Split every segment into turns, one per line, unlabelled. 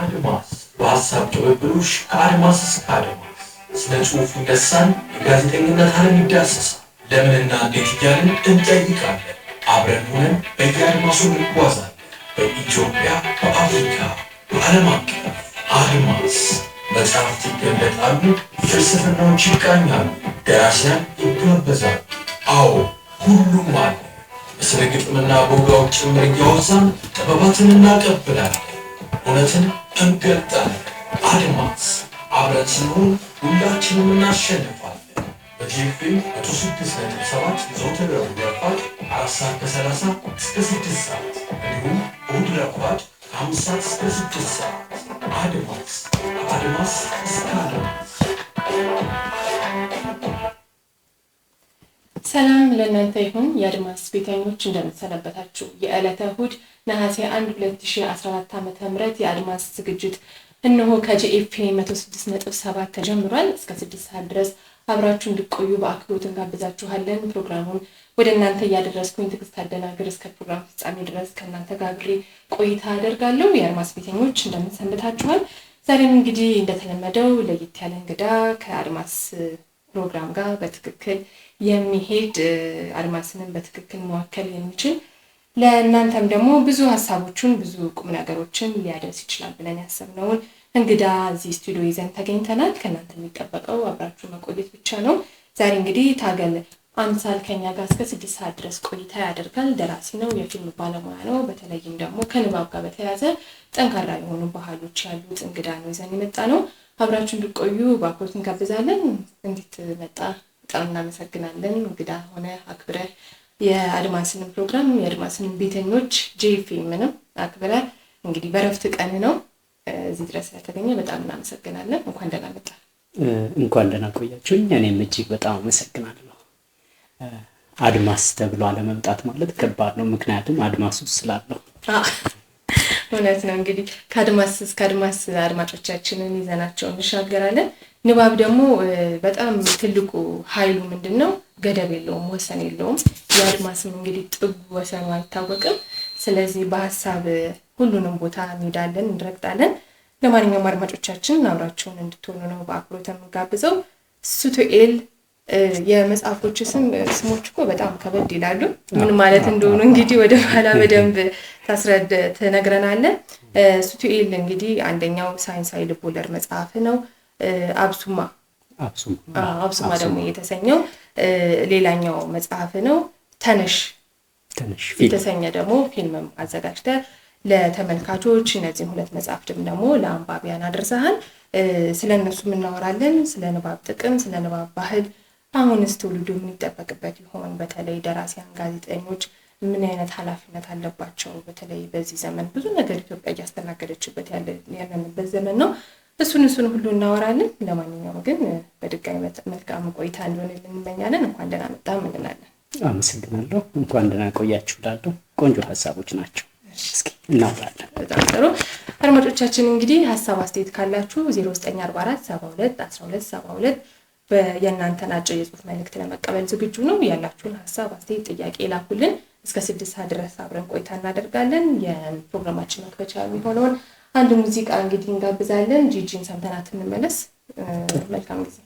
አድማስ በሀሳብ ቅብብሎሽ ከአድማስ እስከ አድማስ ስነ ጽሑፍ ይነሳል፣ የጋዜጠኝነት ዓለም ይዳሰሳል። ለምንና እንዴት እያልን እንጠይቃለን። አብረን ሆነን በየአድማሱ እንጓዛለን። በኢትዮጵያ፣ በአፍሪካ፣ በዓለም አቀፍ አድማስ መጽሐፍት ይገለጣሉ፣ ፍልስፍናዎች ይቃኛሉ፣ ደራሲያን ይጋበዛሉ። አዎ፣ ሁሉም አለ። በስነ ግጥምና በወጋዎች ጭምር እያወዛን ጥበባትን እናቀብላለን፣ እውነትን እንገልጣለን። አድማስ አብረን ስንሆን ሁላችንም እናሸንፋለን። በጂኤፍኤም 106.7 ዘወትር ረቡዕ ረፋድ 4 ሰዓት ከ30 እስከ 6 ሰዓት፣ እንዲሁም እሁድ ረፋድ ከ5 ሰዓት እስከ 6 ሰዓት። አድማስ፣ ከአድማስ እስከ አድማስ።
ሰላም ለእናንተ ይሁን። የአድማስ ቤተኞች፣ እንደምንሰነበታችሁ። የዕለተ እሁድ ነሐሴ 1 2014 ዓ.ም. የአድማስ ዝግጅት እነሆ ከጂኤፍኤም 106.7 ተጀምሯል። እስከ 6 ሰዓት ድረስ አብራችሁ እንድትቆዩ በአክብሮት እንጋብዛችኋለን። ፕሮግራሙን ወደ እናንተ እያደረስኩኝ ትዕግስት አደናግር እስከ ፕሮግራም ፍጻሜ ድረስ ከእናንተ ጋር አብሬ ቆይታ አደርጋለሁ። የአድማስ ቤተኞች፣ እንደምንሰንብታችኋል። ዛሬም እንግዲህ እንደተለመደው ለየት ያለ እንግዳ፣ ከአድማስ ፕሮግራም ጋር በትክክል የሚሄድ፣ አድማስንም በትክክል መወከል የሚችል፣ ለእናንተም ደግሞ ብዙ ሀሳቦችን፣ ብዙ ቁም ነገሮችን ሊያደርስ ይችላል ብለን ያሰብነውን እንግዳ እዚህ ስቱዲዮ ይዘን ተገኝተናል። ከእናንተ የሚጠበቀው አብራችሁ መቆየት ብቻ ነው። ዛሬ እንግዲህ ታገል አምሳል ከኛ ጋር እስከ 6 ሰዓት ድረስ ቆይታ ያደርጋል። ደራሲ ነው፣ የፊልም ባለሙያ ነው። በተለይም ደግሞ ከንባብ ጋር በተያያዘ ጠንካራ የሆኑ ባህሎች ያሉት እንግዳ ነው ይዘን የመጣ ነው። አብራችሁ እንድትቆዩ በአክብሮት እንጋብዛለን። እንድትመጣ በጣም እናመሰግናለን። እንግዳ ሆነ አክብረህ የአድማስንም ፕሮግራም፣ የአድማስንም ቤተኞች፣ ጄኤፍኤምንም አክብረህ፣ እንግዲህ በረፍት ቀን ነው እዚህ ድረስ ስለተገኘ በጣም እናመሰግናለን። እንኳን ደህና መጣ።
እንኳን ደህና ቆያችሁኝ። እኔም እጅግ በጣም አመሰግናለሁ። አድማስ ተብሎ አለመምጣት ማለት ከባድ ነው። ምክንያቱም አድማስ ውስጥ ስላለው።
እውነት ነው። እንግዲህ ከአድማስ እስከ አድማስ አድማጮቻችንን ይዘናቸው እንሻገራለን። ንባብ ደግሞ በጣም ትልቁ ኃይሉ ምንድን ነው? ገደብ የለውም፣ ወሰን የለውም። የአድማስም እንግዲህ ጥጉ ወሰኑ አይታወቅም። ስለዚህ በሀሳብ ሁሉንም ቦታ እንሄዳለን፣ እንረግጣለን። ለማንኛውም አድማጮቻችን አብራችሁን እንድትሆኑ ነው በአክብሮት የምጋብዘው። ሱቱኤል፣ የመጽሐፎች ስሞች እኮ በጣም ከበድ ይላሉ። ምን ማለት እንደሆኑ እንግዲህ ወደ ኋላ በደንብ ታስረድ ትነግረናለን። ሱቱኤል እንግዲህ አንደኛው ሳይንሳዊ ልቦለድ መጽሐፍ ነው። አብሱማ አብሱማ ደግሞ የተሰኘው ሌላኛው መጽሐፍ ነው። ተነሽ የተሰኘ ደግሞ ፊልምም አዘጋጅተህ ለተመልካቾች፣ እነዚህን ሁለት መጽሐፍትም ደግሞ ለአንባቢያን አድርሰሃል። ስለ እነሱም እናወራለን። ስለ ንባብ ጥቅም፣ ስለ ንባብ ባህል፣ አሁንስ ትውልዱ ምን ይጠበቅበት ይሆን? በተለይ ደራሲያን፣ ጋዜጠኞች ምን አይነት ኃላፊነት አለባቸው? በተለይ በዚህ ዘመን ብዙ ነገር ኢትዮጵያ እያስተናገደችበት ያለንበት ዘመን ነው። እሱን እሱን ሁሉ እናወራለን። ለማንኛውም ግን በድጋሚ መልካም ቆይታ እንዲሆንልን እንመኛለን። እንኳን ደህና መጣህ እንላለን።
አመሰግናለሁ። እንኳን ደህና ቆያችሁ እላለሁ። ቆንጆ ሀሳቦች ናቸው። እስኪ እናወራለን።
በጣም ጥሩ። አድማጮቻችን፣ እንግዲህ ሀሳብ አስተያየት ካላችሁ 0944 72 12 72 የእናንተን አጭር የጽሁፍ መልእክት ለመቀበል ዝግጁ ነው። ያላችሁን ሀሳብ፣ አስተያየት፣ ጥያቄ ላኩልን። እስከ 6 ሰዓት ድረስ አብረን ቆይታ እናደርጋለን። የፕሮግራማችን መክፈቻ የሚሆነውን አንድ ሙዚቃ እንግዲህ እንጋብዛለን። ጂጂን ሰምተናት እንመለስ። መልካም ጊዜ።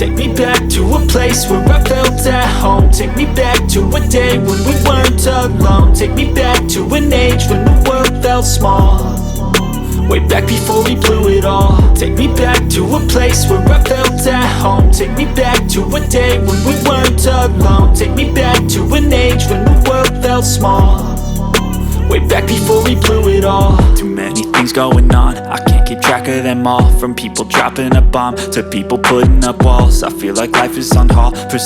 Take me back to a place where I felt at home. Take me back to a day when we weren't alone. Take me back to an age when the world felt small. Way back before we blew it all. Take me back to a place where I felt at home. Take me back to a day when we weren't alone. Take me back to an age when the world felt small. Way back before we blew it all. Too many things going on, I can't keep track of them all. From people dropping a bomb to people putting up walls. I feel like life is on hold for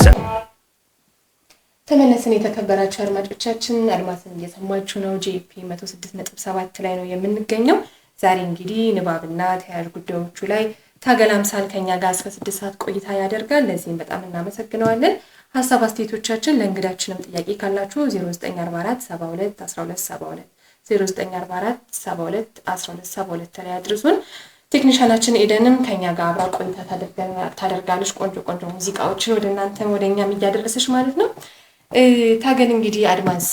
ተመለስን። የተከበራችሁ አድማጮቻችን፣ አድማስን እየሰማችሁ ነው። ጄፒ 106.7 ላይ ነው የምንገኘው። ዛሬ እንግዲህ ንባብና ተያያዥ ጉዳዮቹ ላይ ታገል አምሳል ከኛ ጋር እስከ 6 ሰዓት ቆይታ ያደርጋል። ለዚህም በጣም እናመሰግነዋለን። ሀሳብ አስተያየቶቻችን ለእንግዳችንም ጥያቄ ካላችሁ 0944 72 12 72፣ 0944 72 12 72 ላይ አድርሱን። ቴክኒሻናችን ኤደንም ከኛ ጋር አብራ ቆይታ ታደርጋለች። ቆንጆ ቆንጆ ሙዚቃዎችን ወደ እናንተም ወደ እኛም እያደረሰች ማለት ነው። ታገል፣ እንግዲህ አድማስ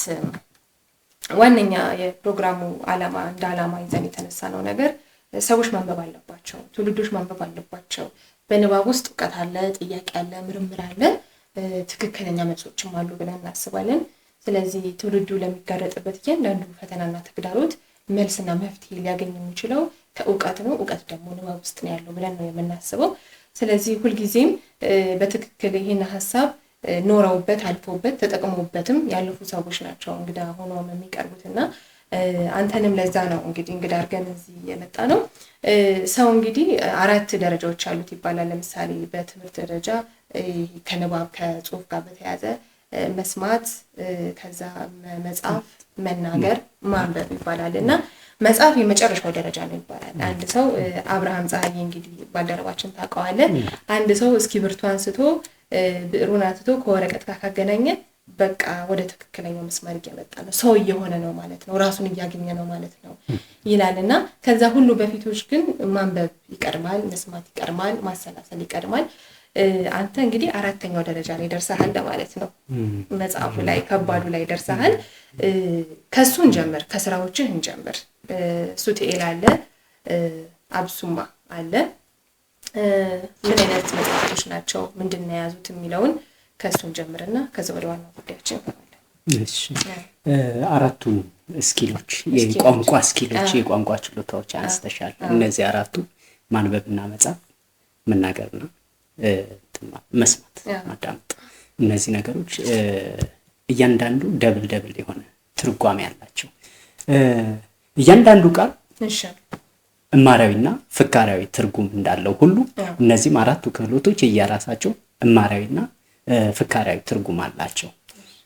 ዋነኛ የፕሮግራሙ ዓላማ እንደ ዓላማ ይዘን የተነሳ ነው ነገር ሰዎች ማንበብ አለባቸው፣ ትውልዶች ማንበብ አለባቸው። በንባብ ውስጥ እውቀት አለ፣ ጥያቄ አለ፣ ምርምር አለ፣ ትክክለኛ መልሶችም አሉ ብለን እናስባለን። ስለዚህ ትውልዱ ለሚጋረጥበት እያንዳንዱ ፈተናና ተግዳሮት መልስና መፍትሄ ሊያገኝ የሚችለው ከእውቀት ነው። እውቀት ደግሞ ንባብ ውስጥ ነው ያለው ብለን ነው የምናስበው። ስለዚህ ሁልጊዜም በትክክል ይህን ሀሳብ ኖረውበት፣ አልፈውበት፣ ተጠቅመውበትም ያለፉ ሰዎች ናቸው እንግዳ ሆነውም የሚቀርቡት። እና አንተንም ለዛ ነው እንግዲህ እንግዳ አድርገን እዚህ የመጣ ነው። ሰው እንግዲህ አራት ደረጃዎች አሉት ይባላል። ለምሳሌ በትምህርት ደረጃ ከንባብ ከጽሁፍ ጋር በተያያዘ መስማት፣ ከዛ መጻፍ፣ መናገር፣ ማንበብ ይባላል። እና መጻፍ የመጨረሻው ደረጃ ነው ይባላል። አንድ ሰው፣ አብርሃም ፀሐዬ እንግዲህ ባልደረባችን ታውቀዋለህ። አንድ ሰው እስክሪብቶ አንስቶ ብዕሩን አትቶ ከወረቀት ጋር ካገናኘ በቃ ወደ ትክክለኛው መስመር እየመጣ ነው፣ ሰው እየሆነ ነው ማለት ነው፣ ራሱን እያገኘ ነው ማለት ነው ይላል። እና ከዛ ሁሉ በፊቶች ግን ማንበብ ይቀድማል፣ መስማት ይቀድማል፣ ማሰላሰል ይቀድማል። አንተ እንግዲህ አራተኛው ደረጃ ላይ ደርሰሃል ለማለት ነው። መጽሐፉ ላይ ከባዱ ላይ ደርሰሃል። ከሱ እንጀምር፣ ከስራዎችህ እንጀምር። ሱትኤል አለ፣ አብሱማ አለ። ምን አይነት መጽሐፍቶች ናቸው? ምንድን ነው የያዙት የሚለውን ከእሱ እንጀምርና ከዛ ወደ ዋናው ጉዳያችን እንገባለን።
እሺ፣ አራቱን skill ኦች፣ የቋንቋ skill ኦች፣ የቋንቋ ችሎታዎች አንስተሻል። እነዚህ አራቱ ማንበብና መጻፍ፣ መናገርና መስማት፣ ማዳመጥ። እነዚህ ነገሮች እያንዳንዱ double double የሆነ ትርጓሜ ያላቸው፣ እያንዳንዱ ቃል እማሪያዊና ፍካሪያዊ ትርጉም እንዳለው ሁሉ እነዚህም አራቱ ክህሎቶች የየራሳቸው እማሪያዊና ፍካሪያዊ ትርጉም አላቸው።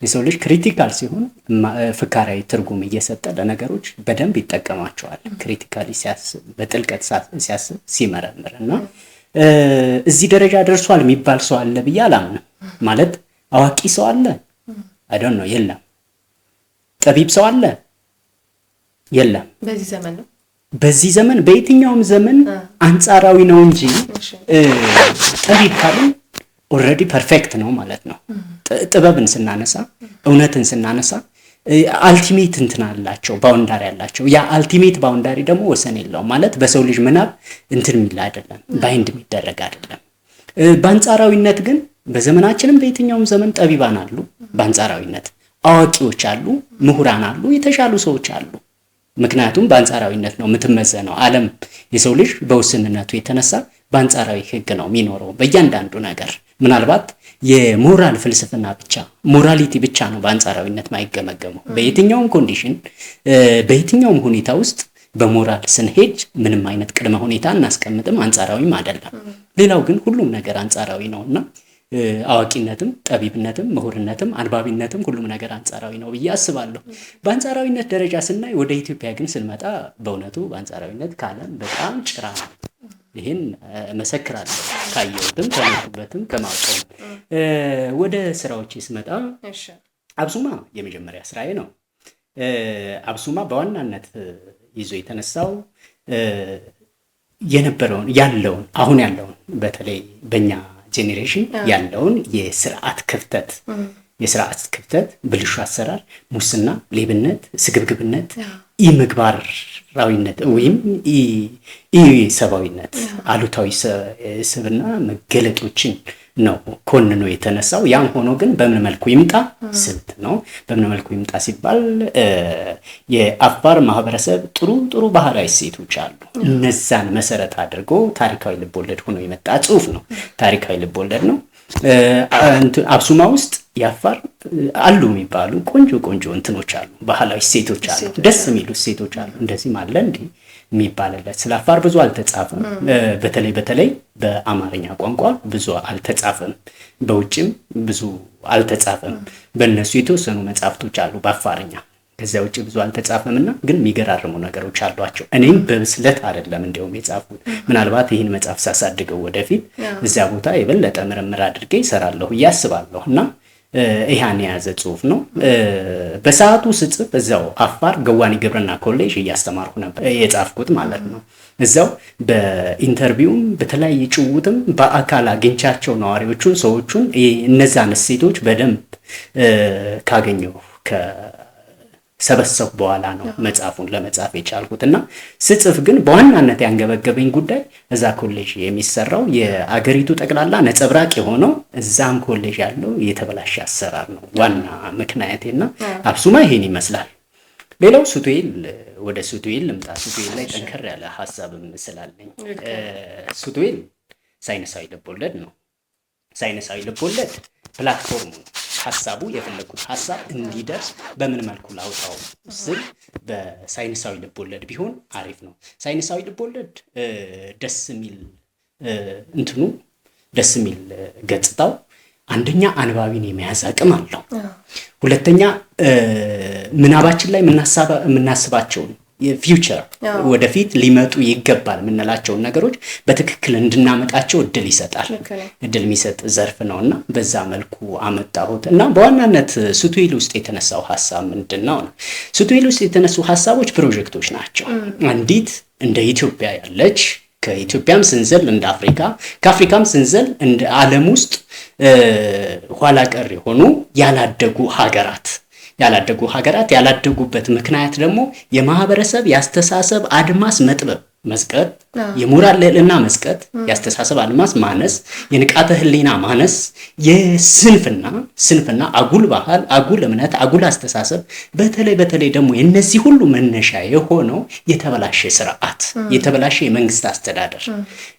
የሰው ልጅ critical ሲሆን ፍካሪያዊ ትርጉም እየሰጠ ለነገሮች በደንብ ይጠቀማቸዋል። Critically ሲያስብ፣ በጥልቀት ሲያስብ፣ ሲመረምር። እና እዚህ ደረጃ ደርሷል የሚባል ሰው አለ ብዬ አላምንም። ማለት አዋቂ ሰው አለ? I don't know፣ የለም። ጠቢብ ሰው አለ? የለም።
በዚህ ዘመን ነው።
በዚህ ዘመን፣ በየትኛውም ዘመን አንጻራዊ ነው እንጂ ጠቢብ ካልን already perfect ነው ማለት ነው። ጥበብን ስናነሳ፣ እውነትን ስናነሳ ultimate እንትን አላቸው፣ boundary አላቸው። ያ ultimate boundary ደግሞ ወሰን የለውም፣ ማለት በሰው ልጅ ምናብ እንትን የሚል አይደለም፣ bind የሚደረግ አይደለም። በአንጻራዊነት ግን በዘመናችንም በየትኛውም ዘመን ጠቢባን አሉ። በአንጻራዊነት አዋቂዎች አሉ፣ ምሁራን አሉ፣ የተሻሉ ሰዎች አሉ። ምክንያቱም በአንጻራዊነት ነው የምትመዘነው ዓለም። የሰው ልጅ በውስንነቱ የተነሳ በአንጻራዊ ሕግ ነው የሚኖረው በእያንዳንዱ ነገር። ምናልባት የሞራል ፍልስፍና ብቻ፣ morality ብቻ ነው በአንጻራዊነት ማይገመገመው። በየትኛውም condition፣ በየትኛውም ሁኔታ ውስጥ በሞራል ስንሄድ ምንም አይነት ቅድመ ሁኔታ እናስቀምጥም፣ አንጻራዊም አይደለም። ሌላው ግን ሁሉም ነገር አንጻራዊ ነው። እና አዋቂነትም፣ ጠቢብነትም፣ ምሁርነትም፣ አንባቢነትም ሁሉም ነገር አንጻራዊ ነው ብዬ አስባለሁ። በአንጻራዊነት ደረጃ ስናይ፣ ወደ ኢትዮጵያ ግን ስንመጣ በእውነቱ በአንጻራዊነት ከዓለም በጣም ጭራ ነው። ይህን እመሰክራለሁ፣ ካየሁትም፣ ከኖርኩበትም፣ ከማውቀውም። ወደ ስራዎቼ ስመጣ አብሱማ የመጀመሪያ ስራዬ ነው። አብሱማ በዋናነት ይዞ የተነሳው የነበረውን፣ ያለውን፣ አሁን ያለውን፣ በተለይ በእኛ generation ያለውን የስርዓት ክፍተት፣ ብልሹ አሰራር፣ ሙስና፣ ሌብነት፣ ስግብግብነት፣ ኢምግባራዊነት ወይም ኢሰብአዊነት፣ አሉታዊ ስብዕና መገለጦችን ነው ኮንኖ የተነሳው። ያም ሆኖ ግን በምን መልኩ ይምጣ ስልት ነው። በምን መልኩ ይምጣ ሲባል የአፋር ማህበረሰብ ጥሩ ጥሩ ባህላዊ እሴቶች አሉ። እነዛን መሰረት አድርጎ ታሪካዊ ልቦለድ ሆኖ የመጣ ጽሁፍ ነው። ታሪካዊ ልቦለድ ነው። አብሱማ ውስጥ የአፋር አሉ የሚባሉ ቆንጆ ቆንጆ እንትኖች አሉ፣ ባህላዊ እሴቶች አሉ፣ ደስ የሚሉ እሴቶች አሉ። እንደዚህም አለ እንዲህ የሚባልለት ስለ አፋር ብዙ አልተጻፈም። በተለይ በተለይ በአማርኛ ቋንቋ ብዙ አልተጻፈም። በውጭም ብዙ አልተጻፈም። በእነሱ የተወሰኑ መጽሐፍቶች አሉ በአፋርኛ። ከዚያ ውጭ ብዙ አልተጻፈም እና ግን የሚገራርሙ ነገሮች አሏቸው። እኔም በብስለት አይደለም እንዲያውም የጻፍኩት። ምናልባት ይህን መጽሐፍ ሳሳድገው ወደፊት እዚያ ቦታ የበለጠ ምርምር አድርጌ ይሰራለሁ እያስባለሁ እና ይህን የያዘ ጽሁፍ ነው። በሰዓቱ ስጽፍ እዚያው አፋር ገዋኔ ግብርና ኮሌጅ እያስተማርኩ ነበር የጻፍኩት ማለት ነው። እዚያው በ interview ም በተለያየ ጭውውትም በአካል አግኝቻቸው ነዋሪዎቹን፣ ሰዎቹን እነዛን እሴቶች በደንብ ካገኘሁ ከሰበሰብኩ በኋላ ነው መጽሐፉን ለመጻፍ የቻልኩት። እና ስጽፍ ግን በዋናነት ያንገበገበኝ ጉዳይ እዛ ኮሌጅ የሚሰራው የአገሪቱ ጠቅላላ ነጸብራቅ የሆነው እዛም ኮሌጅ ያለው የተበላሸ አሰራር ነው ዋና ምክንያቴና አብሱማ ይሄን ይመስላል። ሌላው ሱቱኤል፣ ወደ ሱቱኤል ልምጣ። ሱቱኤል ላይ ጠንከር ያለ ሀሳብም ስላለኝ ሱቱኤል ሳይንሳዊ ልቦለድ ነው። ሳይንሳዊ ልቦለድ platform ኡ ነው። ሀሳቡ የፈለግኩት ሀሳብ እንዲደርስ በምን መልኩ ላውጣው ስል በሳይንሳዊ ልቦለድ ቢሆን አሪፍ ነው። ሳይንሳዊ ልቦለድ ደስ የሚል እንትኑ ደስ የሚል ገጽታው አንደኛ አንባቢን የመያዝ አቅም አለው። ሁለተኛ ምናባችን ላይ የምናስባቸውን future ወደፊት ሊመጡ ይገባል የምንላቸውን ነገሮች በትክክል እንድናመጣቸው እድል ይሰጣል። እድል የሚሰጥ ዘርፍ ነው እና በዛ መልኩ አመጣሁት እና በዋናነት ሱቱኤል ውስጥ የተነሳው ሀሳብ ምንድን ነው ነው? ሱቱኤል ውስጥ የተነሱ ሀሳቦች ፕሮጀክቶች ናቸው። አንዲት እንደ ኢትዮጵያ ያለች፣ ከኢትዮጵያም ስንዘል እንደ አፍሪካ፣ ከአፍሪካም ስንዘል እንደ ዓለም ውስጥ ኋላ ቀር የሆኑ ያላደጉ ሀገራት ያላደጉበት ምክንያት ደግሞ የማህበረሰብ የአስተሳሰብ አድማስ መጥበብ፣ መዝቀጥ፣ የሞራል ልዕልና መዝቀጥ፣ የአስተሳሰብ አድማስ ማነስ፣ የንቃተ ህሊና ማነስ፣ የስንፍና ስንፍና፣ አጉል ባህል፣ አጉል እምነት፣ አጉል አስተሳሰብ፣ በተለይ በተለይ ደግሞ የነዚህ ሁሉ መነሻ የሆነው የተበላሸ ስርዓት፣ የተበላሸ የመንግስት አስተዳደር፣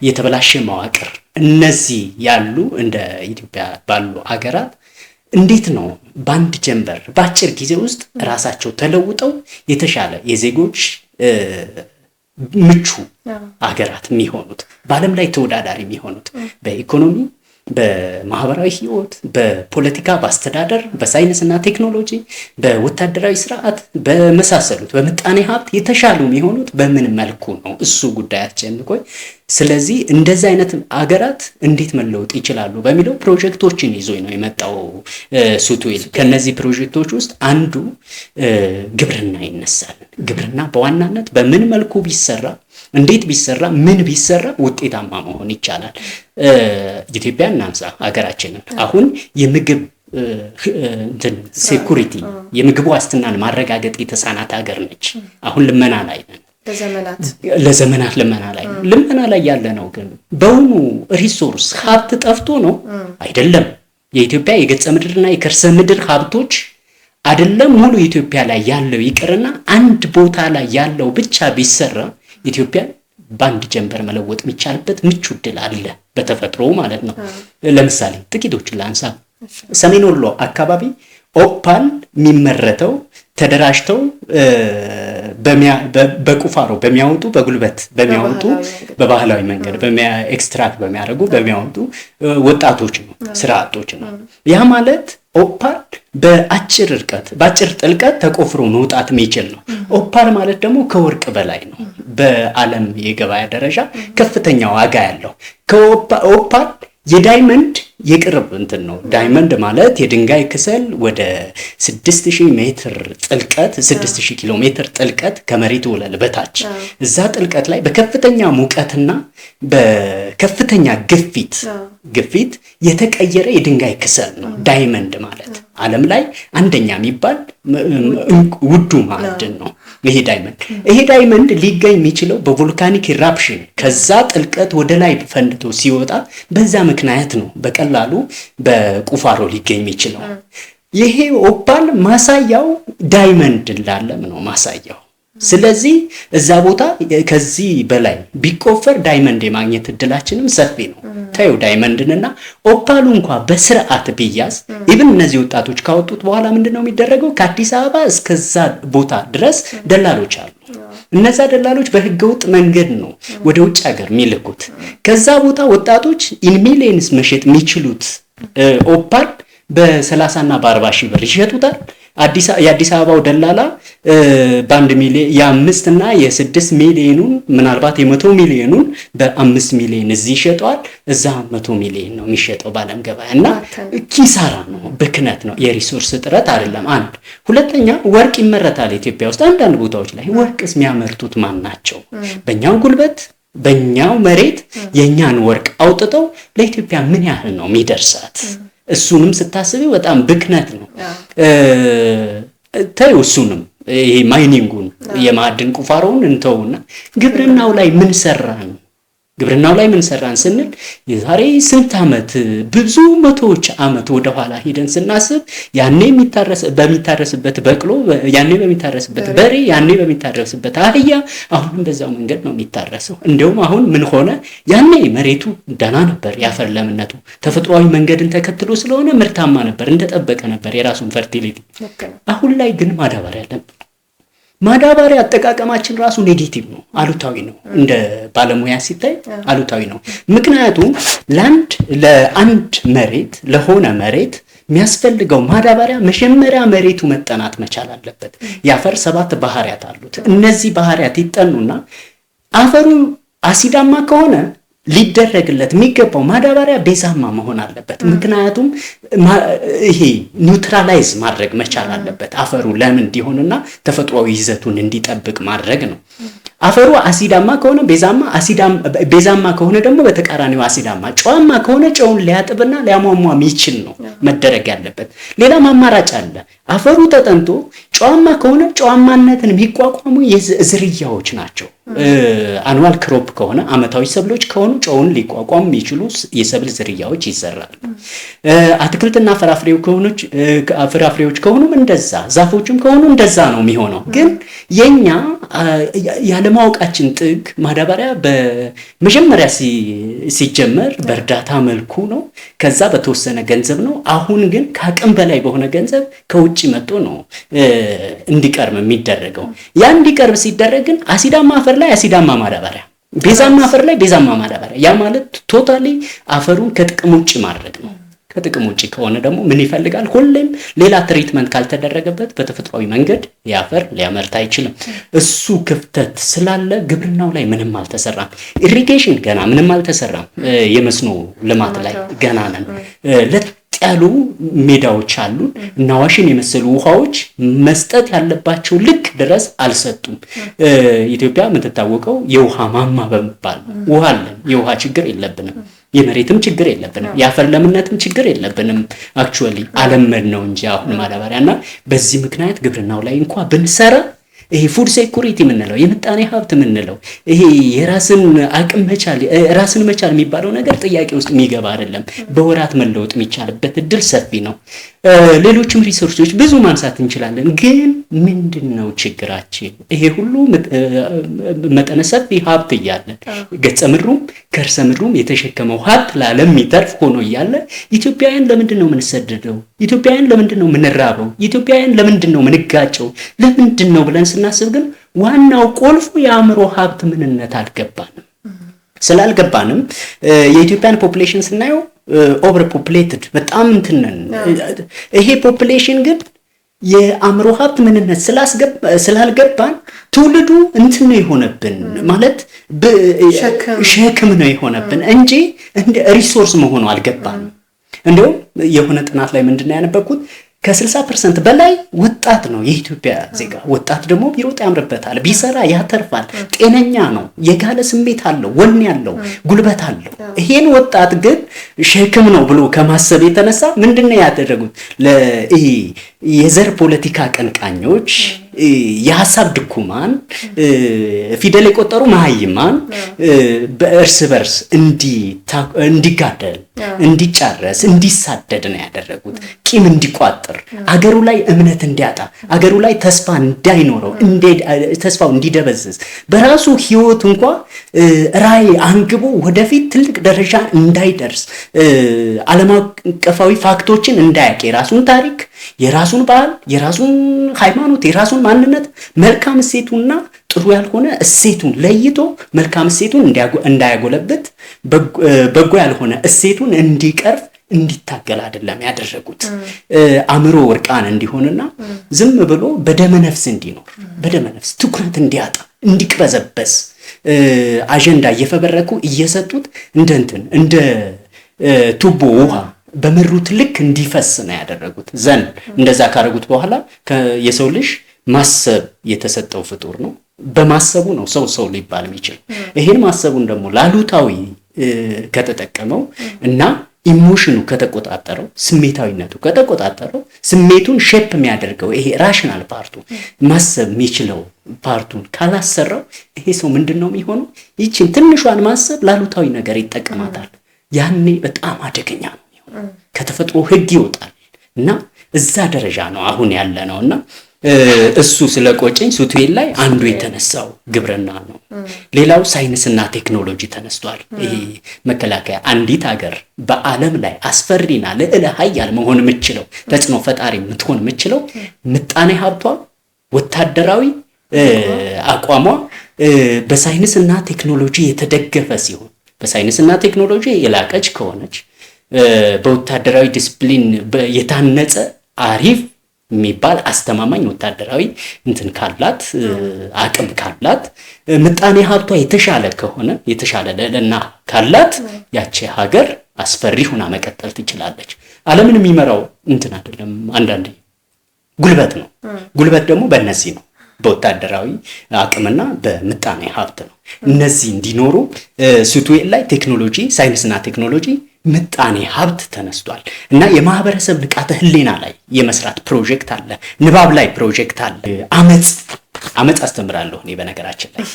የተበላሸ መዋቅር፣ እነዚህ ያሉ እንደ ኢትዮጵያ ባሉ ሀገራት እንዴት ነው በአንድ ጀንበር በአጭር ጊዜ ውስጥ ራሳቸው ተለውጠው የተሻለ የዜጎች ምቹ አገራት የሚሆኑት፣ በዓለም ላይ ተወዳዳሪ የሚሆኑት በኢኮኖሚ፣ በማህበራዊ ህይወት፣ በፖለቲካ፣ በአስተዳደር፣ በሳይንስና ቴክኖሎጂ፣ በወታደራዊ ስርዓት፣ በመሳሰሉት፣ በምጣኔ ሀብት የተሻሉ የሚሆኑት በምን መልኩ ነው? እሱ ጉዳይ አስጨንቆኝ፣ ስለዚህ እንደዚህ አይነት አገራት እንዴት መለወጥ ይችላሉ በሚለው ፕሮጀክቶችን ይዞ ነው የመጣው ሱቱኤል። ከነዚህ ፕሮጀክቶች ውስጥ አንዱ ግብርና ይነሳል። ግብርና በዋናነት በምን መልኩ ቢሰራ፣ እንዴት ቢሰራ፣ ምን ቢሰራ ውጤታማ መሆን ይቻላል? ኢትዮጵያ እናንሳ ሀገራችንን። አሁን የምግብ security፣ የምግብ ዋስትናን ማረጋገጥ የተሳናት ሀገር ነች። አሁን ልመና ላይ ነን።
ለዘመናት።
ለዘመናት ልመና ላይ ነው። ልመና ላይ ያለ ነው። ግን በውኑ resource ሀብት ጠፍቶ ነው? አይደለም። የኢትዮጵያ የገጸ ምድርና የከርሰ ምድር ሀብቶች አይደለም ሙሉ ኢትዮጵያ ላይ ያለው ይቅርና አንድ ቦታ ላይ ያለው ብቻ ቢሰራ ኢትዮጵያን በአንድ ጀንበር መለወጥ የሚቻልበት ምቹ እድል አለ፣ በተፈጥሮ ማለት ነው። ለምሳሌ ጥቂቶችን ላንሳ። ሰሜን ወሎ አካባቢ ኦፓል የሚመረተው ተደራጅተው በቁፋሮ በሚያወጡ፣ በጉልበት በሚያወጡ፣ በባህላዊ መንገድ extract በሚያደርጉ፣ በሚያወጡ ወጣቶች ነው፣ ስራ አጦች ነው። ያ ማለት ኦፓል በአጭር ርቀት በአጭር ጥልቀት ተቆፍሮ መውጣት የሚችል ነው። ኦፓል ማለት ደግሞ ከወርቅ በላይ ነው። በዓለም የገበያ ደረጃ ከፍተኛ ዋጋ ያለው ከኦፓል የ diamond የቅርብ እንትን ነው። Diamond ማለት የድንጋይ ክሰል ወደ 6000 ሜትር ጥልቀት፣ 6000 ኪሎ ሜትር ጥልቀት ከመሬት ወለል በታች እዛ ጥልቀት ላይ በከፍተኛ ሙቀትና በከፍተኛ ግፊት የተቀየረ የድንጋይ ክሰል ነው diamond ማለት። ዓለም ላይ አንደኛ የሚባል ውዱ ማዕድን ነው ይሄ diamond። ይሄ diamond ሊገኝ የሚችለው በ volcanic eruption ከዛ ጥልቀት ወደ ላይ ፈንድቶ ሲወጣ በዛ ምክንያት ነው በቀላሉ በቁፋሮ ሊገኝ የሚችለው። ይሄ ኦፓል ማሳያው diamond እንዳለም ነው ማሳያው። ስለዚህ እዛ ቦታ ከዚህ በላይ ቢቆፈር diamond የማግኘት እድላችንም ሰፊ ነው። ታዩ diamond ንና ኦፓሉ እንኳ በስርዓት ቢያዝ even እነዚህ ወጣቶች ካወጡት በኋላ ምንድን ነው የሚደረገው? ከአዲስ አበባ እስከዛ ቦታ ድረስ ደላሎች አሉ። እነዛ ደላሎች በህገወጥ መንገድ ነው ወደ ውጭ ሀገር የሚልኩት። ከዛ ቦታ ወጣቶች in millions መሸጥ የሚችሉት ኦፓል በ30 እና በ40 ሺህ ብር ይሸጡታል። የአዲስ አበባው ደላላ በ1 ሚሊዮን የ5 እና የ6 ሚሊዮኑን ምናልባት የ100 ሚሊዮኑን በ5 ሚሊዮን እዚህ ይሸጠዋል። እዛ 100 ሚሊዮን ነው የሚሸጠው በዓለም ገበያ እና ኪሳራ ነው፣ ብክነት ነው፣ የ resource እጥረት አይደለም። አንድ ሁለተኛ ወርቅ ይመረታል ኢትዮጵያ ውስጥ አንዳንድ ቦታዎች ላይ። ወርቅስ የሚያመርቱት ማን ናቸው? በእኛው ጉልበት በእኛው መሬት የእኛን ወርቅ አውጥተው ለኢትዮጵያ ምን ያህል ነው የሚደርሳት? እሱንም ስታስቢ በጣም ብክነት ነው። ተይው እሱንም ይሄ mining ኡን የማዕድን ቁፋሮውን እንተውና ግብርናው ላይ ምን ሰራን? ግብርናው ላይ ምን ሰራን ስንል የዛሬ ስንት ዓመት ብዙ መቶዎች ዓመት ወደኋላ ሂደን ስናስብ ያኔ በሚታረስበት በቅሎ፣ ያኔ በሚታረስበት በሬ፣ ያኔ በሚታረስበት አህያ አሁንም በዛው መንገድ ነው የሚታረሰው። እንዲያውም አሁን ምን ሆነ? ያኔ መሬቱ ደህና ነበር፣ የአፈር ለምነቱ ተፈጥሯዊ መንገድን ተከትሎ ስለሆነ ምርታማ ነበር፣ እንደጠበቀ ነበር የራሱን fertility። አሁን ላይ ግን ማዳበሪያ አለን። ማዳበሪያ አጠቃቀማችን ራሱ negative ነው፣ አሉታዊ ነው። እንደ ባለሙያ ሲታይ አሉታዊ ነው። ምክንያቱም ለአንድ መሬት ለሆነ መሬት የሚያስፈልገው ማዳበሪያ መጀመሪያ መሬቱ መጠናት መቻል አለበት። የአፈር ሰባት ባህሪያት አሉት። እነዚህ ባህሪያት ይጠኑና አፈሩ አሲዳማ ከሆነ ሊደረግለት የሚገባው ማዳበሪያ ቤዛማ መሆን አለበት። ምክንያቱም ይሄ neutralize ማድረግ መቻል አለበት። አፈሩ ለም እንዲሆንና ተፈጥሯዊ ይዘቱን እንዲጠብቅ ማድረግ ነው። አፈሩ አሲዳማ ከሆነ ቤዛማ፣ ቤዛማ ከሆነ ደግሞ በተቃራኒው አሲዳማ፣ ጨዋማ ከሆነ ጨውን ሊያጥብና ሊያሟሟ የሚችል ነው መደረግ ያለበት። ሌላም አማራጭ አለ። አፈሩ ተጠንቶ ጨዋማ ከሆነ ጨዋማነትን የሚቋቋሙ ዝርያዎች ናቸው። Annual crop ከሆነ፣ አመታዊ ሰብሎች ከሆኑ ጨውን ሊቋቋሙ የሚችሉ የሰብል ዝርያዎች ይዘራሉ። አትክልትና ፍራፍሬዎች ከሆኑም እንደዛ፣ ዛፎችም ከሆኑ እንደዛ ነው የሚሆነው። ግን የኛ ያለማወቃችን ጥግ ማዳበሪያ በመጀመሪያ ሲጀመር በእርዳታ መልኩ ነው። ከዛ በተወሰነ ገንዘብ ነው። አሁን ግን ከአቅም በላይ በሆነ ገንዘብ ከውጭ መጥቶ ነው እንዲቀርብ የሚደረገው። ያ እንዲቀርብ ሲደረግ ግን አሲዳማ አፈር ላይ አሲዳማ ማዳበሪያ፣ ቤዛማ አፈር ላይ ቤዛማ ማዳበሪያ፣ ያ ማለት totally አፈሩን ከጥቅም ውጭ ማድረግ ነው። ከጥቅም ውጭ ከሆነ ደግሞ ምን ይፈልጋል? ሁሌም ሌላ treatment ካልተደረገበት በተፈጥሯዊ መንገድ የአፈር ሊያመርት አይችልም። እሱ ክፍተት ስላለ ግብርናው ላይ ምንም አልተሰራም። Irrigation ገና ምንም አልተሰራም። የመስኖ ልማት ላይ ገና ነን። ለጥ ያሉ ሜዳዎች አሉን እና አዋሽን የመሰሉ ውሃዎች መስጠት ያለባቸው ልክ ድረስ አልሰጡም። ኢትዮጵያ የምትታወቀው የውሃ ማማ በመባል ነው። ውሃ አለን፣ የውሃ ችግር የለብንም። የመሬትም ችግር የለብንም። የአፈር ለምነትም ችግር የለብንም። Actually አለመድ ነው እንጂ አሁን ማዳበሪያ እና በዚህ ምክንያት ግብርናው ላይ እንኳ ብንሰራ ይሄ food security የምንለው፣ የምጣኔ ሀብት የምንለው፣ ይሄ የራስን አቅም መቻል፣ ራስን መቻል የሚባለው ነገር ጥያቄ ውስጥ የሚገባ አይደለም። በወራት መለወጥ የሚቻልበት እድል ሰፊ ነው። ሌሎችም resource ኦች ብዙ ማንሳት እንችላለን። ግን ምንድን ነው ችግራችን? ይሄ ሁሉ መጠነ ሰፊ ሀብት እያለን፣ ገጸ ምድሩም ከርሰ ምድሩም የተሸከመው ሀብት ለዓለም የሚተርፍ ሆኖ እያለ ኢትዮጵያውያን ለምንድን ነው የምንሰደደው? ኢትዮጵያውያን ለምንድን ነው የምንራበው? ኢትዮጵያውያን ለምንድን ነው የምንጋጨው? ለምንድን ነው ብለን ስናስብ ግን ዋናው ቁልፉ የአእምሮ ሀብት ምንነት አልገባንም። ስላልገባንም የኢትዮጵያን population ስናየው over populated በጣም እንትን ነን። ይሄ population ግን የአእምሮ ሀብት ምንነት ስላልገባን ትውልዱ እንትን ነው የሆነብን፣ ማለት ሸክም ነው የሆነብን እንጂ እንደ resource መሆኑ አልገባንም። እንዲሁም የሆነ ጥናት ላይ ምንድን ነው ያነበብኩት ከ60% በላይ ወጣት ነው የኢትዮጵያ ዜጋ። ወጣት ደግሞ ቢሮጥ ያምርበታል፣ ቢሰራ ያተርፋል፣ ጤነኛ ነው፣ የጋለ ስሜት አለው፣ ወኔ አለው፣ ጉልበት አለው። ይሄን ወጣት ግን ሸክም ነው ብሎ ከማሰብ የተነሳ ምንድን ነው ያደረጉት? የዘር ፖለቲካ አቀንቃኞች፣ የሀሳብ ድኩማን፣ ፊደል የቆጠሩ መሀይማን በእርስ በርስ እንዲጋደል፣ እንዲጫረስ፣ እንዲሳደድ ነው ያደረጉት። ቂም እንዲቋጥር፣ አገሩ ላይ እምነት እንዲያጣ፣ አገሩ ላይ ተስፋ እንዳይኖረው፣ ተስፋው እንዲደበዝዝ፣ በራሱ ሕይወት እንኳ ራዕይ አንግቦ ወደፊት ትልቅ ደረጃ እንዳይደርስ፣ ዓለም አቀፋዊ fact ኦችን እንዳያውቅ፣ የራሱን ታሪክ፣ የራሱን ባህል፣ የራሱን ሃይማኖት፣ የራሱን ማንነት፣ መልካም እሴቱና ጥሩ ያልሆነ እሴቱን ለይቶ መልካም እሴቱን እንዳያጎለብት፣ በጎ ያልሆነ እሴቱን እንዲቀርፍ፣ እንዲታገል አይደለም ያደረጉት። አእምሮ እርቃን እንዲሆንና ዝም ብሎ በደመ ነፍስ እንዲኖር፣ በደመ ነፍስ ትኩረት እንዲያጣ፣ እንዲቅበዘበዝ አጀንዳ እየፈበረኩ እየሰጡት እንደ እንትን እንደ ቱቦ ውሃ በመሩት ልክ እንዲፈስ ነው ያደረጉት። Then እንደዛ ካደረጉት በኋላ የሰው ልጅ ማሰብ የተሰጠው ፍጡር ነው። በማሰቡ ነው ሰው ሰው ሊባል የሚችል። ይሄን ማሰቡን ደግሞ ላሉታዊ ከተጠቀመው እና emotion ኑ ከተቆጣጠረው፣ ስሜታዊነቱ ከተቆጣጠረው፣ ስሜቱን shape የሚያደርገው ይሄ rational part ኡ፣ ማሰብ የሚችለው part ኡን ካላሰራው ይሄ ሰው ምንድን ነው የሚሆነው? ይችን ትንሿን ማሰብ ላሉታዊ ነገር ይጠቀማታል። ያኔ በጣም አደገኛ ነው የሚሆነው። ከተፈጥሮ ሕግ ይወጣል እና እዛ ደረጃ ነው አሁን ያለ ነው። እና እሱ ስለ ቆጨኝ ሱቱኤል ላይ አንዱ የተነሳው ግብርና ነው። ሌላው ሳይንስና ቴክኖሎጂ ተነስቷል። ይሄ መከላከያ፣ አንዲት ሀገር በዓለም ላይ አስፈሪና ልዕለ ሀያል መሆን የምችለው፣ ተጽዕኖ ፈጣሪ የምትሆን የምችለው ምጣኔ ሀብቷ፣ ወታደራዊ አቋሟ በሳይንስና ቴክኖሎጂ የተደገፈ ሲሆን፣ በሳይንስና ቴክኖሎጂ የላቀች ከሆነች፣ በወታደራዊ ዲስፕሊን የታነጸ አሪፍ የሚባል አስተማማኝ ወታደራዊ እንትን ካላት፣ አቅም ካላት፣ ምጣኔ ሀብቷ የተሻለ ከሆነ፣ የተሻለ ልዕልና ካላት ያቺ ሀገር አስፈሪ ሆና መቀጠል ትችላለች። ዓለምን የሚመራው እንትን አይደለም፣ አንዳንዴ ጉልበት ነው። ጉልበት ደግሞ በእነዚህ ነው፣ በወታደራዊ አቅምና በምጣኔ ሀብት ነው። እነዚህ እንዲኖሩ ሱቱኤል ላይ ቴክኖሎጂ፣ ሳይንስና ቴክኖሎጂ፣ ምጣኔ ሀብት ተነስቷል እና የማህበረሰብ ንቃተ ህሊና ላይ የመስራት ፕሮጀክት አለ። ንባብ ላይ ፕሮጀክት አለ። አመፅ አስተምራለሁ እኔ። በነገራችን ላይ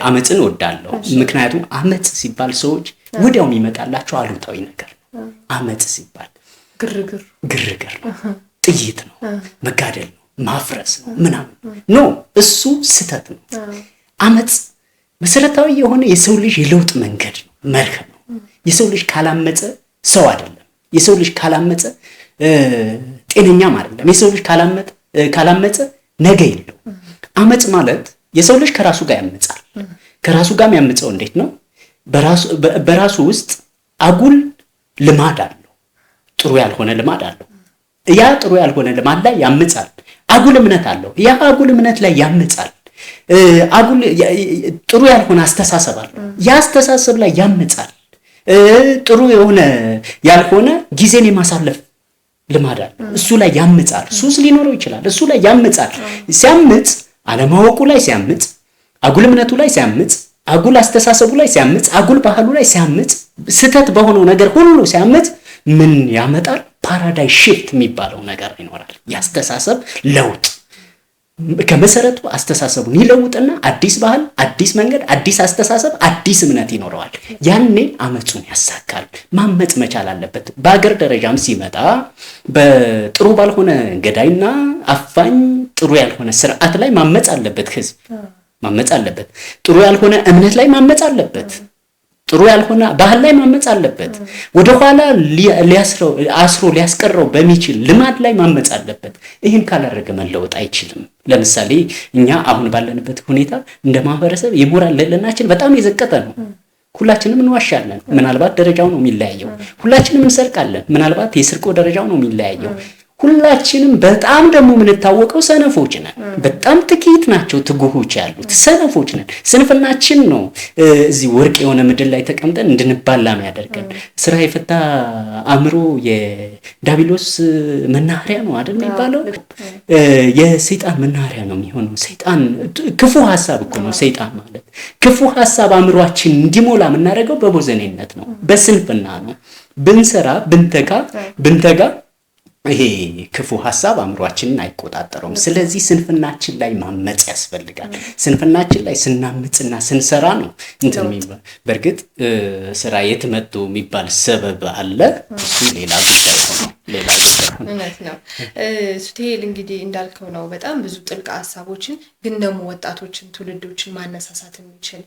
አመፅን እወዳለሁ። ምክንያቱም አመፅ ሲባል ሰዎች ወዲያው የሚመጣላቸው አሉታዊ ነገር ነው። አመፅ ሲባል
ግርግር።
ግርግር ነው፣ ጥይት ነው፣ መጋደል ነው፣ ማፍረስ ነው ምናምን። No፣ እሱ ስህተት ነው። አመፅ መሰረታዊ የሆነ የሰው ልጅ የለውጥ መንገድ ነው፣ መርህ ነው። የሰው ልጅ ካላመፀ ሰው አይደለም። የሰው ልጅ ካላመፀ ጤነኛም አይደለም። የሰው ልጅ ካላመፀ ነገ የለው። አመፅ ማለት የሰው ልጅ ከራሱ ጋር ያመጻል። ከራሱ ጋር የሚያምፀው እንዴት ነው? በራሱ ውስጥ አጉል ልማድ አለው። ጥሩ ያልሆነ ልማድ አለው። ያ ጥሩ ያልሆነ ልማድ ላይ ያምጻል። አጉል እምነት አለው። ያ አጉል እምነት ላይ ያምጻል። አጉል ጥሩ ያልሆነ አስተሳሰብ አለው። ያ አስተሳሰብ ላይ ያምጻል። ጥሩ የሆነ ያልሆነ ጊዜን የማሳለፍ ልማድ አለው። እሱ ላይ ያምጻል። ሱስ ሊኖረው ይችላል። እሱ ላይ ያምጻል። ሲያምጽ አለማወቁ ላይ ሲያምጽ፣ አጉል እምነቱ ላይ ሲያምጽ፣ አጉል አስተሳሰቡ ላይ ሲያምጽ፣ አጉል ባህሉ ላይ ሲያምጽ፣ ስህተት በሆነው ነገር ሁሉ ሲያምጽ ምን ያመጣል? Paradigm shift የሚባለው ነገር ይኖራል። የአስተሳሰብ ለውጥ፣ ከመሰረቱ አስተሳሰቡን ይለውጥና አዲስ ባህል፣ አዲስ መንገድ፣ አዲስ አስተሳሰብ፣ አዲስ እምነት ይኖረዋል። ያኔ አመፁን ያሳካል። ማመፅ መቻል አለበት። በሀገር ደረጃም ሲመጣ በጥሩ ባልሆነ ገዳይና አፋኝ ጥሩ ያልሆነ ስርዓት ላይ ማመፅ አለበት። ህዝብ ማመፅ አለበት። ጥሩ ያልሆነ እምነት ላይ ማመፅ አለበት። ጥሩ ያልሆነ ባህል ላይ ማመፅ አለበት። ወደኋላ ሊያስረው አስሮ ሊያስቀረው በሚችል ልማድ ላይ ማመፅ አለበት። ይህን ካላደረገ መለወጥ አይችልም። ለምሳሌ እኛ አሁን ባለንበት ሁኔታ እንደ ማህበረሰብ የሞራል ልዕልናችን በጣም የዘቀጠ ነው። ሁላችንም እንዋሻለን። ምናልባት ደረጃው ነው የሚለያየው። ሁላችንም እንሰርቃለን። ምናልባት የስርቆ ደረጃው ነው የሚለያየው። ሁላችንም በጣም ደግሞ የምንታወቀው ሰነፎች ነን። በጣም ጥቂት ናቸው ትጉሆች ያሉት፣ ሰነፎች ነን። ስንፍናችን ነው እዚህ ወርቅ የሆነ ምድር ላይ ተቀምጠን እንድንባላ የሚያደርገን። ስራ የፈታ አእምሮ የዳቢሎስ መናኸሪያ ነው አይደል የሚባለው? የሰይጣን መናኸሪያ ነው የሚሆነው። ሰይጣን ክፉ ሀሳብ እኮ ነው ሰይጣን ማለት። ክፉ ሀሳብ አእምሯችን እንዲሞላ የምናደርገው በቦዘኔነት ነው፣ በስንፍና ነው። ብንሰራ ብንተጋ ይሄ ክፉ ሀሳብ አእምሯችንን አይቆጣጠረውም። ስለዚህ ስንፍናችን ላይ ማመፅ ያስፈልጋል። ስንፍናችን ላይ ስናምፅና ስንሰራ ነው እንትን የሚባል። በእርግጥ ስራ የት መጥቶ የሚባል ሰበብ አለ። እሱ ሌላ ጉዳይ ሆኖ ሌላ ጉዳይ ሆኖ
እውነት ነው። ሱቱኤል እንግዲህ እንዳልከው ነው። በጣም ብዙ ጥልቅ ሀሳቦችን ግን ደግሞ ወጣቶችን ትውልዶችን ማነሳሳት የሚችል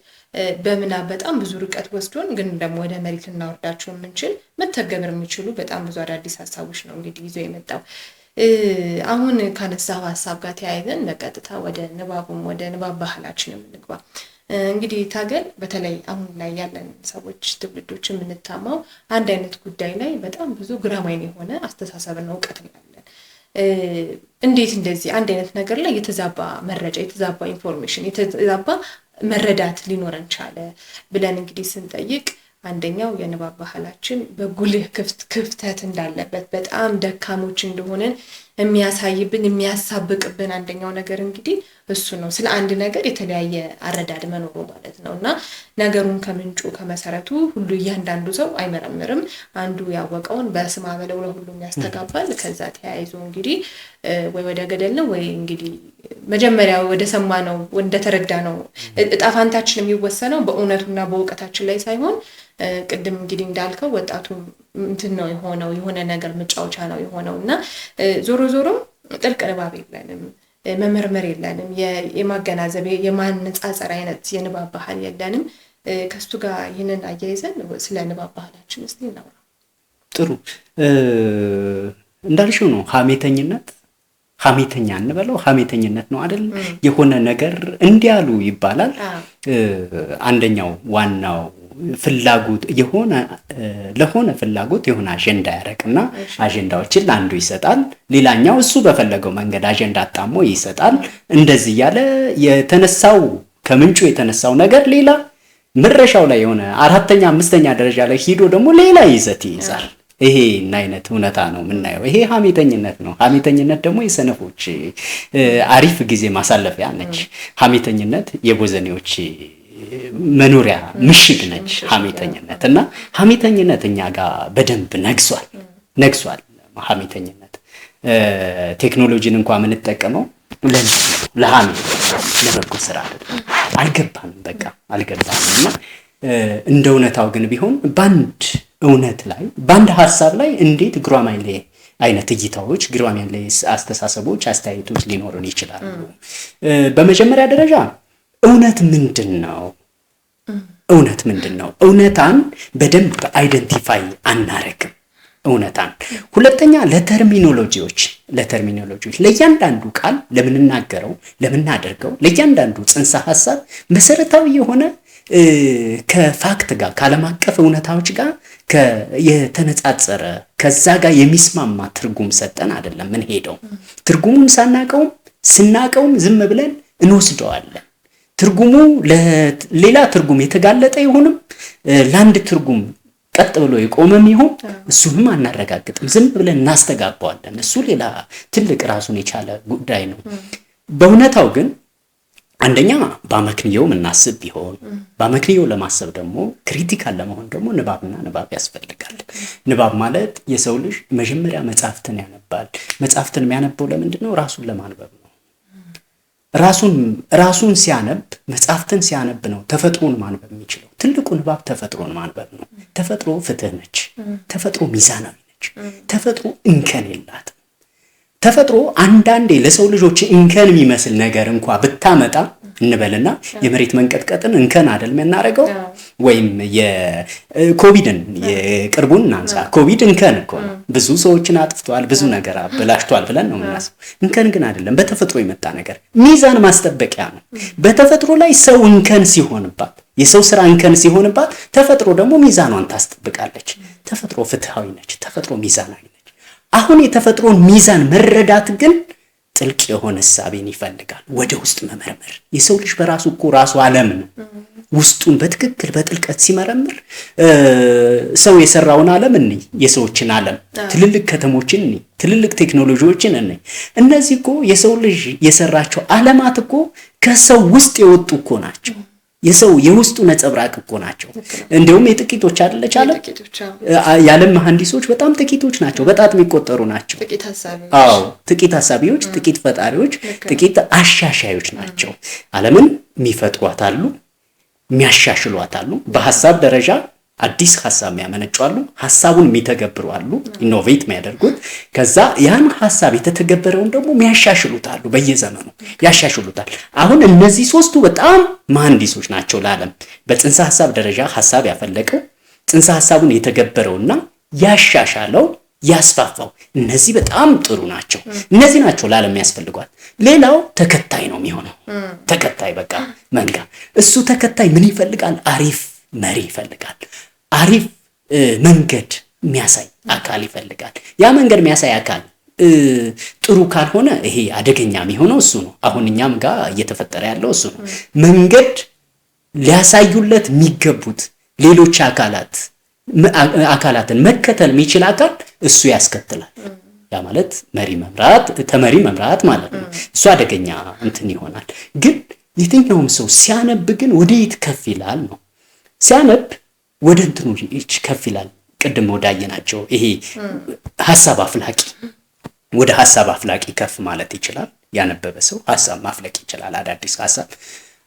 በምናብ በጣም ብዙ ርቀት ወስዶን ግን ደግሞ ወደ መሬት ልናወርዳቸው የምንችል መተገበር የሚችሉ በጣም ብዙ አዳዲስ ሀሳቦች ነው እንግዲህ ይዞ የመጣው። አሁን ካነሳው ሀሳብ ጋር ተያይዘን በቀጥታ ወደ ንባቡም ወደ ንባብ ባህላችን የምንግባ። እንግዲህ ታገል በተለይ አሁን ላይ ያለን ሰዎች ትውልዶች የምንታማው አንድ አይነት ጉዳይ ላይ በጣም ብዙ ግራማይን የሆነ አስተሳሰብና እውቀት ነው ያለን። እንዴት እንደዚህ አንድ አይነት ነገር ላይ የተዛባ መረጃ፣ የተዛባ information፣ የተዛባ መረዳት ሊኖረን ቻለ ብለን እንግዲህ ስንጠይቅ አንደኛው የንባብ ባህላችን በጉልህ ክፍተት እንዳለበት በጣም ደካሞች እንደሆነን የሚያሳይብን የሚያሳብቅብን አንደኛው ነገር እንግዲህ እሱ ነው። ስለ አንድ ነገር የተለያየ አረዳድ መኖሩ ማለት ነው። እና ነገሩን ከምንጩ ከመሰረቱ ሁሉ እያንዳንዱ ሰው አይመረምርም። አንዱ ያወቀውን በስማ በለው ለሁሉም ያስተጋባል። ከዛ ተያይዞ እንግዲህ ወይ ወደ ገደል ነው ወይ እንግዲህ መጀመሪያ ወደ ሰማነው እንደተረዳ ነው እጣ ፋንታችን የሚወሰነው በእውነቱና በእውቀታችን ላይ ሳይሆን ቅድም እንግዲህ እንዳልከው ወጣቱ እንትን ነው የሆነው የሆነ ነገር መጫወቻ ነው የሆነው። እና ዞሮ ዞሮ ጥልቅ ንባብ የለንም፣ መመርመር የለንም፣ የማገናዘብ የማነጻጸር አይነት የንባብ ባህል የለንም። ከሱ ጋር ይህንን አያይዘን ስለ ንባብ ባህላችን እስቲ እናውራ።
ጥሩ፣ እንዳልሽው ነው። ሀሜተኝነት፣ ሀሜተኛ እንበለው ሀሜተኝነት ነው አይደል? የሆነ ነገር እንዲያሉ ይባላል። አንደኛው ዋናው ፍላጎት የሆነ ለሆነ ፍላጎት የሆነ አጀንዳ ያረቅና አጀንዳዎችን ለአንዱ ይሰጣል። ሌላኛው እሱ በፈለገው መንገድ አጀንዳ አጣሞ ይሰጣል። እንደዚህ እያለ የተነሳው ከምንጩ የተነሳው ነገር ሌላ፣ መድረሻው ላይ የሆነ አራተኛ አምስተኛ ደረጃ ላይ ሂዶ ደግሞ ሌላ ይዘት ይይዛል። ይሄን አይነት እውነታ ነው የምናየው። ይሄ ሀሜተኝነት ነው። ሀሜተኝነት ደግሞ የሰነፎች አሪፍ ጊዜ ማሳለፊያ ነች። ሀሜተኝነት የቦዘኔዎች መኖሪያ ምሽግ ነች ሀሜተኝነት። እና ሀሜተኝነት እኛ ጋር በደንብ ነግሷል ነግሷል። ሀሜተኝነት ቴክኖሎጂን እንኳን የምንጠቀመው ለእንትን ነው፣ ለሀሜት፣ ለበጎ ስራ አይደለም። አልገባንም፣ በቃ አልገባንም። እና እንደ እውነታው ግን ቢሆን በአንድ እውነት ላይ በአንድ ሀሳብ ላይ እንዴት ጉራማይሌ አይነት እይታዎች፣ ጉራማይሌ አስተሳሰቦች፣ አስተያየቶች ሊኖሩን ይችላሉ? በመጀመሪያ ደረጃ እውነት ምንድን ነው? እውነት ምንድን ነው? እውነታን በደንብ identify አናረግም። እውነታን ሁለተኛ ለ terminology ዎች ለእያንዳንዱ ቃል ለምንናገረው ለምናደርገው ለእያንዳንዱ ጽንሰ ሀሳብ መሰረታዊ የሆነ ከ fact ጋር ከዓለም አቀፍ እውነታዎች ጋር የተነጻጸረ ከዛ ጋር የሚስማማ ትርጉም ሰጠን አይደለም ምን ሄደው ትርጉሙን ሳናቀውም ስናቀውም ዝም ብለን እንወስደዋለን። ትርጉሙ ሌላ ትርጉም የተጋለጠ ይሁንም ለአንድ ትርጉም ቀጥ ብሎ የቆመም ይሁን እሱንም አናረጋግጥም። ዝም ብለን እናስተጋባዋለን። እሱ ሌላ ትልቅ ራሱን የቻለ ጉዳይ ነው። በእውነታው ግን አንደኛ በአመክንዮ የምናስብ ቢሆን በአመክንዮ ለማሰብ ደግሞ critical ለመሆን ደግሞ ንባብና ንባብ ያስፈልጋል። ንባብ ማለት የሰው ልጅ መጀመሪያ መጽሐፍትን ያነባል። መጽሐፍትን የሚያነበው ለምንድን ነው? ራሱን ለማንበብ ነው። ራሱን ሲያነብ መጽሐፍትን ሲያነብ ነው ተፈጥሮን ማንበብ የሚችለው። ትልቁ ንባብ ተፈጥሮን ማንበብ ነው። ተፈጥሮ ፍትህ ነች። ተፈጥሮ ሚዛናዊ ነች። ተፈጥሮ እንከን የላትም። ተፈጥሮ አንዳንዴ ለሰው ልጆች እንከን የሚመስል ነገር እንኳ ብታመጣ እንበልና የመሬት መንቀጥቀጥን እንከን አይደል የምናደርገው? ወይም የኮቪድን የቅርቡን እናንሳ። ኮቪድ እንከን እኮ ነው። ብዙ ሰዎችን አጥፍቷል፣ ብዙ ነገር አበላሽቷል ብለን ነው የምናስበው። እንከን ግን አይደለም። በተፈጥሮ የመጣ ነገር ሚዛን ማስጠበቂያ ነው። በተፈጥሮ ላይ ሰው እንከን ሲሆንባት፣ የሰው ስራ እንከን ሲሆንባት፣ ተፈጥሮ ደግሞ ሚዛኗን ታስጠብቃለች። ተፈጥሮ ፍትሃዊ ነች። ተፈጥሮ ሚዛናዊ ነች። አሁን የተፈጥሮን ሚዛን መረዳት ግን ጥልቅ የሆነ እሳቤን ይፈልጋል። ወደ ውስጥ መመርመር። የሰው ልጅ በራሱ እኮ ራሱ ዓለም ነው። ውስጡን በትክክል በጥልቀት ሲመረምር ሰው የሰራውን ዓለም እንይ፣ የሰዎችን ዓለም፣ ትልልቅ ከተሞችን እንይ፣ ትልልቅ ቴክኖሎጂዎችን እንይ። እነዚህ እኮ የሰው ልጅ የሰራቸው ዓለማት እኮ ከሰው ውስጥ የወጡ እኮ ናቸው። የሰው የውስጡ ነጸብራቅ እኮ ናቸው። እንዲሁም የጥቂቶች አይደለች ዓለም። የዓለም መሐንዲሶች በጣም ጥቂቶች ናቸው፣ በጣት የሚቆጠሩ ናቸው። አዎ ጥቂት ሀሳቢዎች፣ ጥቂት ፈጣሪዎች፣ ጥቂት አሻሻዮች ናቸው። ዓለምን የሚፈጥሯት አሉ፣ የሚያሻሽሏት አሉ። በሀሳብ ደረጃ አዲስ ሀሳብ የሚያመነጩ አሉ፣ ሀሳቡን የሚተገብሩ አሉ፣ innovate የሚያደርጉት። ከዛ ያን ሀሳብ የተተገበረውን ደግሞ የሚያሻሽሉት አሉ፣ በየዘመኑ ያሻሽሉታል። አሁን እነዚህ ሶስቱ በጣም መሐንዲሶች ናቸው ለዓለም። በጽንሰ ሀሳብ ደረጃ ሀሳብ ያፈለቀው፣ ጽንሰ ሀሳቡን የተገበረውና ያሻሻለው ያስፋፋው፣ እነዚህ በጣም ጥሩ ናቸው። እነዚህ ናቸው ለዓለም ያስፈልጓል። ሌላው ተከታይ ነው የሚሆነው። ተከታይ በቃ መንጋ። እሱ ተከታይ ምን ይፈልጋል? አሪፍ መሪ ይፈልጋል። አሪፍ መንገድ የሚያሳይ አካል ይፈልጋል። ያ መንገድ የሚያሳይ አካል ጥሩ ካልሆነ ይሄ አደገኛ የሚሆነው እሱ ነው። አሁን እኛም ጋር እየተፈጠረ ያለው እሱ ነው። መንገድ ሊያሳዩለት የሚገቡት ሌሎች አካላትን መከተል የሚችል አካል እሱ ያስከትላል። ያ ማለት መሪ መምራት፣ ተመሪ መምራት ማለት ነው። እሱ አደገኛ እንትን ይሆናል። ግን የትኛውም ሰው ሲያነብ ግን ወደየት ከፍ ይላል ነው። ሲያነብ ወደ እንትኑ ከፍ ይላል። ቅድም ወዳየናቸው ይሄ ሀሳብ አፍላቂ፣ ወደ ሀሳብ አፍላቂ ከፍ ማለት ይችላል። ያነበበ ሰው ሀሳብ ማፍለቅ ይችላል።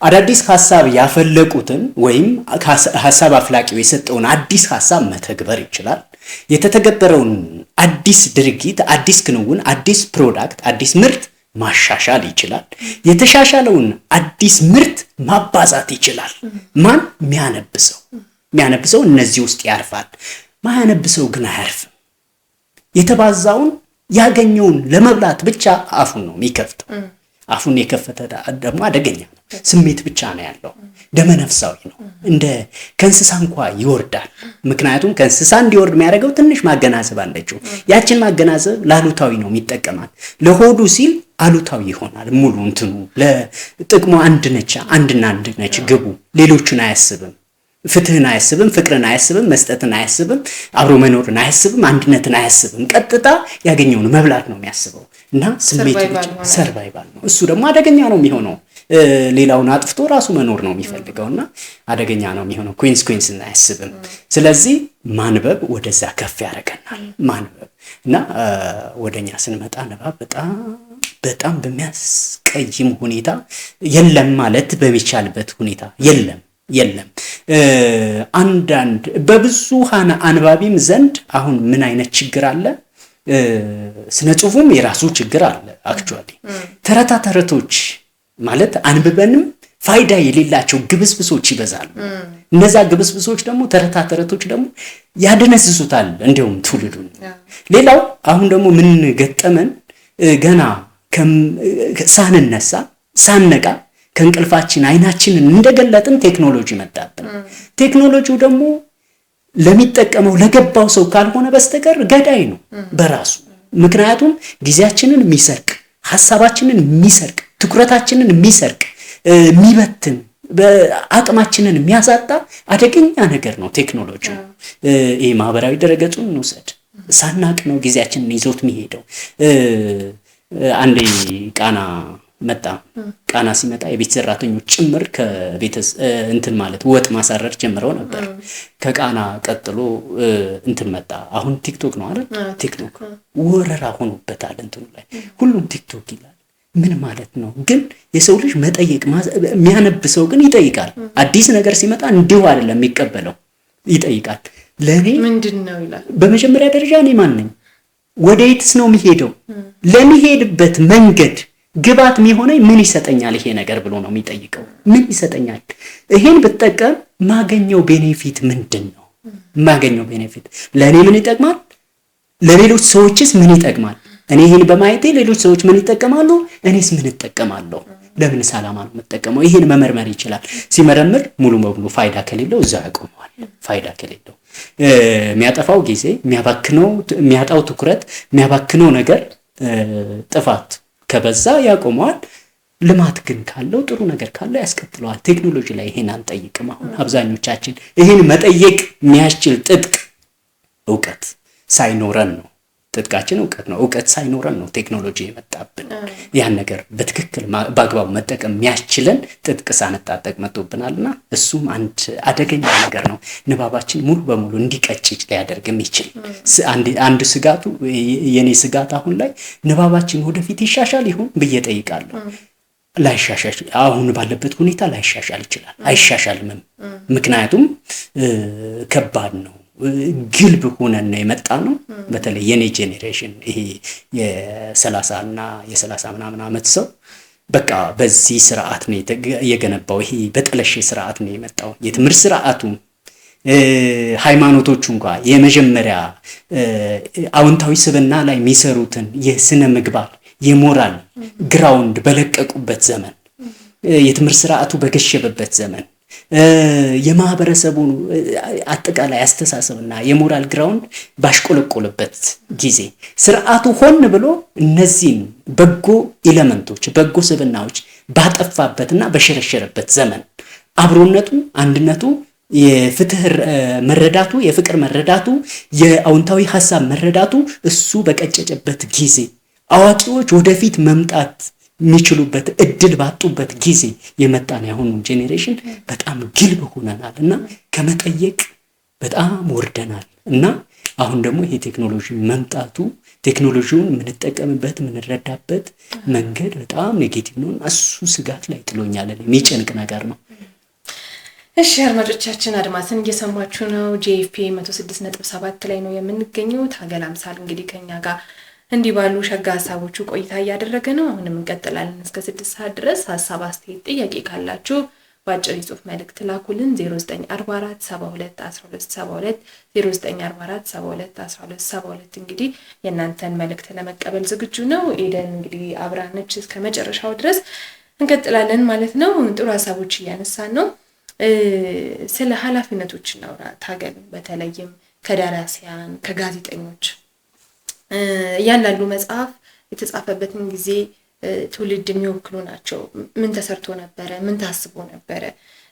አዳዲስ ሀሳብ ያፈለቁትን ወይም ሀሳብ አፍላቂው የሰጠውን አዲስ ሀሳብ መተግበር ይችላል። የተተገበረውን አዲስ ድርጊት፣ አዲስ ክንውን፣ አዲስ product፣ አዲስ ምርት ማሻሻል ይችላል። የተሻሻለውን አዲስ ምርት ማባዛት ይችላል። ማን? የሚያነብሰው። የሚያነብሰው እነዚህ ውስጥ ያርፋል። ማያነብሰው ግን አያርፍም። የተባዛውን ያገኘውን ለመብላት ብቻ አፉን ነው የሚከፍተው። አፉን የከፈተ ደግሞ አደገኛ ነው። ስሜት ብቻ ነው ያለው። ደመነፍሳዊ ነው። እንደ ከእንስሳ እንኳ ይወርዳል። ምክንያቱም ከእንስሳ እንዲወርድ የሚያደርገው ትንሽ ማገናዘብ አለችው። ያችን ማገናዘብ ላሉታዊ ነው የሚጠቀማት። ለሆዱ ሲል አሉታዊ ይሆናል። ሙሉ እንትኑ ለጥቅሙ አንድ ነች፣ አንድና አንድ ነች ግቡ። ሌሎቹን አያስብም። ፍትህን አያስብም፣ ፍቅርን አያስብም፣ መስጠትን አያስብም፣ አብሮ መኖርን አያስብም፣ አንድነትን አያስብም። ቀጥታ ያገኘውን መብላት ነው የሚያስበው እና ስሜቱ ብቻ survival ነው። እሱ ደግሞ አደገኛ ነው የሚሆነው። ሌላውን አጥፍቶ ራሱ መኖር ነው የሚፈልገው እና አደገኛ ነው የሚሆነው። consequence ን አያስብም። ስለዚህ ማንበብ ወደዛ ከፍ ያደርገናል። ማንበብ እና ወደኛ ስንመጣ ንባብ በጣም በጣም በሚያስቀይም ሁኔታ የለም ማለት በሚቻልበት ሁኔታ የለም የለም። አንዳንድ በብዙሃን አንባቢም ዘንድ አሁን ምን አይነት ችግር አለ? ስነ ጽሁፉም የራሱ ችግር አለ። Actually ተረታ ተረቶች ማለት አንብበንም ፋይዳ የሌላቸው ግብስብሶች ይበዛሉ። እነዛ ግብስብሶች ደግሞ ተረታ ተረቶች ደግሞ ያደነዝዙታል እንዲሁም ትውልዱን። ሌላው አሁን ደግሞ ምን ገጠመን? ገና ሳንነሳ ሳንነቃ ከእንቅልፋችን አይናችንን እንደገለጥን ቴክኖሎጂ መጣብን። ቴክኖሎጂው ደግሞ ለሚጠቀመው ለገባው ሰው ካልሆነ በስተቀር ገዳይ ነው በራሱ። ምክንያቱም ጊዜያችንን የሚሰርቅ፣ ሀሳባችንን የሚሰርቅ፣ ትኩረታችንን የሚሰርቅ፣ የሚበትን፣ አቅማችንን የሚያሳጣ አደገኛ ነገር ነው ቴክኖሎጂው። ይህ ማህበራዊ ድረገጹን እንውሰድ። ሳናቅ ነው ጊዜያችንን ይዞት የሚሄደው። አንዴ ቃና መጣ። ቃና ሲመጣ የቤት ሰራተኞች ጭምር ከቤተ እንትን ማለት ወጥ ማሳረር ጀምረው ነበር። ከቃና ቀጥሎ እንትን መጣ። አሁን ቲክቶክ ነው አይደል? ቲክቶክ ወረራ ሆኖበታል። እንትኑ ላይ ሁሉም ቲክቶክ ይላል። ምን ማለት ነው? ግን የሰው ልጅ መጠየቅ የሚያነብ ሰው ግን ይጠይቃል። አዲስ ነገር ሲመጣ እንዲሁ አይደለም የሚቀበለው፣ ይጠይቃል። ለእኔ
ምንድን ነው ይላል።
በመጀመሪያ ደረጃ እኔ ማን ነኝ? ወደየትስ ነው የሚሄደው? ለሚሄድበት መንገድ ግባት የሚሆነኝ ምን ይሰጠኛል ይሄ ነገር ብሎ ነው የሚጠይቀው። ምን ይሰጠኛል? ይሄን ብጠቀም ማገኘው benefit ምንድን ነው? ማገኘው benefit ለእኔ ምን ይጠቅማል? ለሌሎች ሰዎችስ ምን ይጠቅማል? እኔ ይሄን በማየቴ ሌሎች ሰዎች ምን ይጠቀማሉ? እኔስ ምን እጠቀማለሁ? ለምንስ ዓላማ ነው የምጠቀመው? ይሄን መመርመር ይችላል። ሲመረምር ሙሉ በሙሉ ፋይዳ ከሌለው እዛው ያቆመዋል። ፋይዳ ከሌለው የሚያጠፋው ጊዜ፣ የሚያባክነው፣ የሚያጣው ትኩረት፣ የሚያባክነው ነገር ጥፋት ከበዛ ያቆመዋል። ልማት ግን ካለው፣ ጥሩ ነገር ካለው ያስቀጥለዋል። ቴክኖሎጂ ላይ ይሄን አንጠይቅም። አሁን አብዛኞቻችን ይሄን መጠየቅ የሚያስችል ጥጥቅ እውቀት ሳይኖረን ነው። ትጥቃችን እውቀት ነው። እውቀት ሳይኖረን ነው ቴክኖሎጂ የመጣብን። ያን ነገር በትክክል በአግባቡ መጠቀም የሚያስችለን ትጥቅ ሳንታጠቅ መጥቶብናል እና እሱም አንድ አደገኛ ነገር ነው። ንባባችን ሙሉ በሙሉ እንዲቀጭጭ ሊያደርግ የሚችል አንድ ስጋቱ፣ የኔ ስጋት አሁን ላይ ንባባችን ወደፊት ይሻሻል ይሆን ብዬ ጠይቃለሁ። ላይሻሻል፣ አሁን ባለበት ሁኔታ ላይሻሻል ይችላል። አይሻሻልምም። ምክንያቱም ከባድ ነው። ግልብ ሆነን ነው የመጣ ነው። በተለይ የኔ generation፣ ይሄ የ30 እና የ30 ምናምን ዓመት ሰው በቃ በዚህ ስርዓት ነው የገነባው። ይሄ በጠለሸ ስርዓት ነው የመጣው። የትምህርት ስርዓቱ፣ ሃይማኖቶቹ እንኳ የመጀመሪያ አዎንታዊ ስብዕና ላይ የሚሰሩትን የስነ ምግባር፣ የሞራል ground በለቀቁበት ዘመን፣ የትምህርት ስርዓቱ በገሸበበት ዘመን፣ የማህበረሰቡ አጠቃላይ አስተሳሰብና የሞራል ground ባሽቆለቆለበት ጊዜ፣ ስርዓቱ ሆን ብሎ እነዚህን በጎ element ኦች፣ በጎ ስብዕናዎች ባጠፋበትና በሸረሸረበት ዘመን፣ አብሮነቱ፣ አንድነቱ፣ የፍትህ መረዳቱ፣ የፍቅር መረዳቱ፣ የአዎንታዊ ሀሳብ መረዳቱ እሱ በቀጨጨበት ጊዜ፣ አዋቂዎች ወደፊት መምጣት የሚችሉበት እድል ባጡበት ጊዜ የመጣን ያሁኑ generation በጣም ግልብ ሆነናል እና ከመጠየቅ በጣም ወርደናል። እና አሁን ደግሞ ይሄ ቴክኖሎጂ መምጣቱ ቴክኖሎጂውን የምንጠቀምበት፣ የምንረዳበት መንገድ በጣም negative ነው እና እሱ ስጋት ላይ ጥሎኛል። የሚጨንቅ ነገር ነው።
እሺ አድማጮቻችን፣ አድማስን እየሰማችሁ ነው። ጄኤፍፒ 106.7 ላይ ነው የምንገኘው። ታገል አምሳል እንግዲህ ከኛ ጋር እንዲህ ባሉ ሸጋ ሀሳቦቹ ቆይታ እያደረገ ነው። አሁንም እንቀጥላለን እስከ 6 ሰዓት ድረስ። ሀሳብ፣ አስተያየት፣ ጥያቄ ካላችሁ በአጭር የጽሁፍ መልእክት ላኩልን። 0944 72 12 72፣ 0944 72 12 72 እንግዲህ የእናንተን መልእክት ለመቀበል ዝግጁ ነው። ኤደን እንግዲህ አብራነች እስከ መጨረሻው ድረስ እንቀጥላለን ማለት ነው። ጥሩ ሀሳቦች እያነሳን ነው። ስለ ኃላፊነቶች እናውራ ታገል። በተለይም ከደራሲያን፣ ከጋዜጠኞች፣ እያንዳንዱ መጽሐፍ የተጻፈበትን ጊዜ፣ ትውልድ የሚወክሉ ናቸው። ምን ተሰርቶ ነበረ? ምን ታስቦ ነበረ?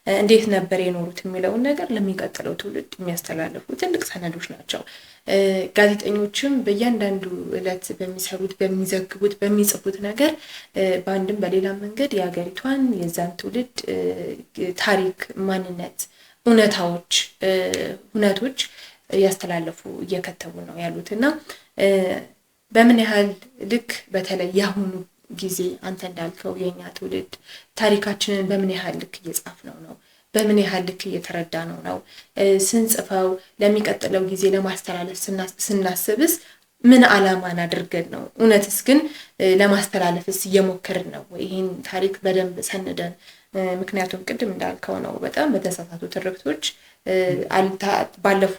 እንዴት ነበር የኖሩት የሚለውን ነገር ለሚቀጥለው ትውልድ የሚያስተላልፉ ትልቅ ሰነዶች ናቸው። ጋዜጠኞችም በእያንዳንዱ ዕለት በሚሰሩት፣ በሚዘግቡት፣ በሚጽፉት ነገር በአንድም በሌላም መንገድ የሀገሪቷን፣ የዛን ትውልድ ታሪክ፣ ማንነት፣ እውነታዎች፣ እውነቶች እያስተላለፉ፣ እየከተቡ ነው ያሉት። እና በምን ያህል ልክ በተለይ የአሁኑ ጊዜ አንተ እንዳልከው የኛ ትውልድ ታሪካችንን በምን ያህል ልክ እየጻፍነው ነው? በምን ያህል ልክ እየተረዳነው ነው? ስንጽፈው ለሚቀጥለው ጊዜ ለማስተላለፍ ስናስብስ ምን ዓላማን አድርገን ነው? እውነትስ ግን ለማስተላለፍስ እየሞከርን ነው ወይ? ይህን ታሪክ በደንብ ሰንደን፣ ምክንያቱም ቅድም እንዳልከው ነው፣ በጣም በተሳሳቱ ትርክቶች ባለፉ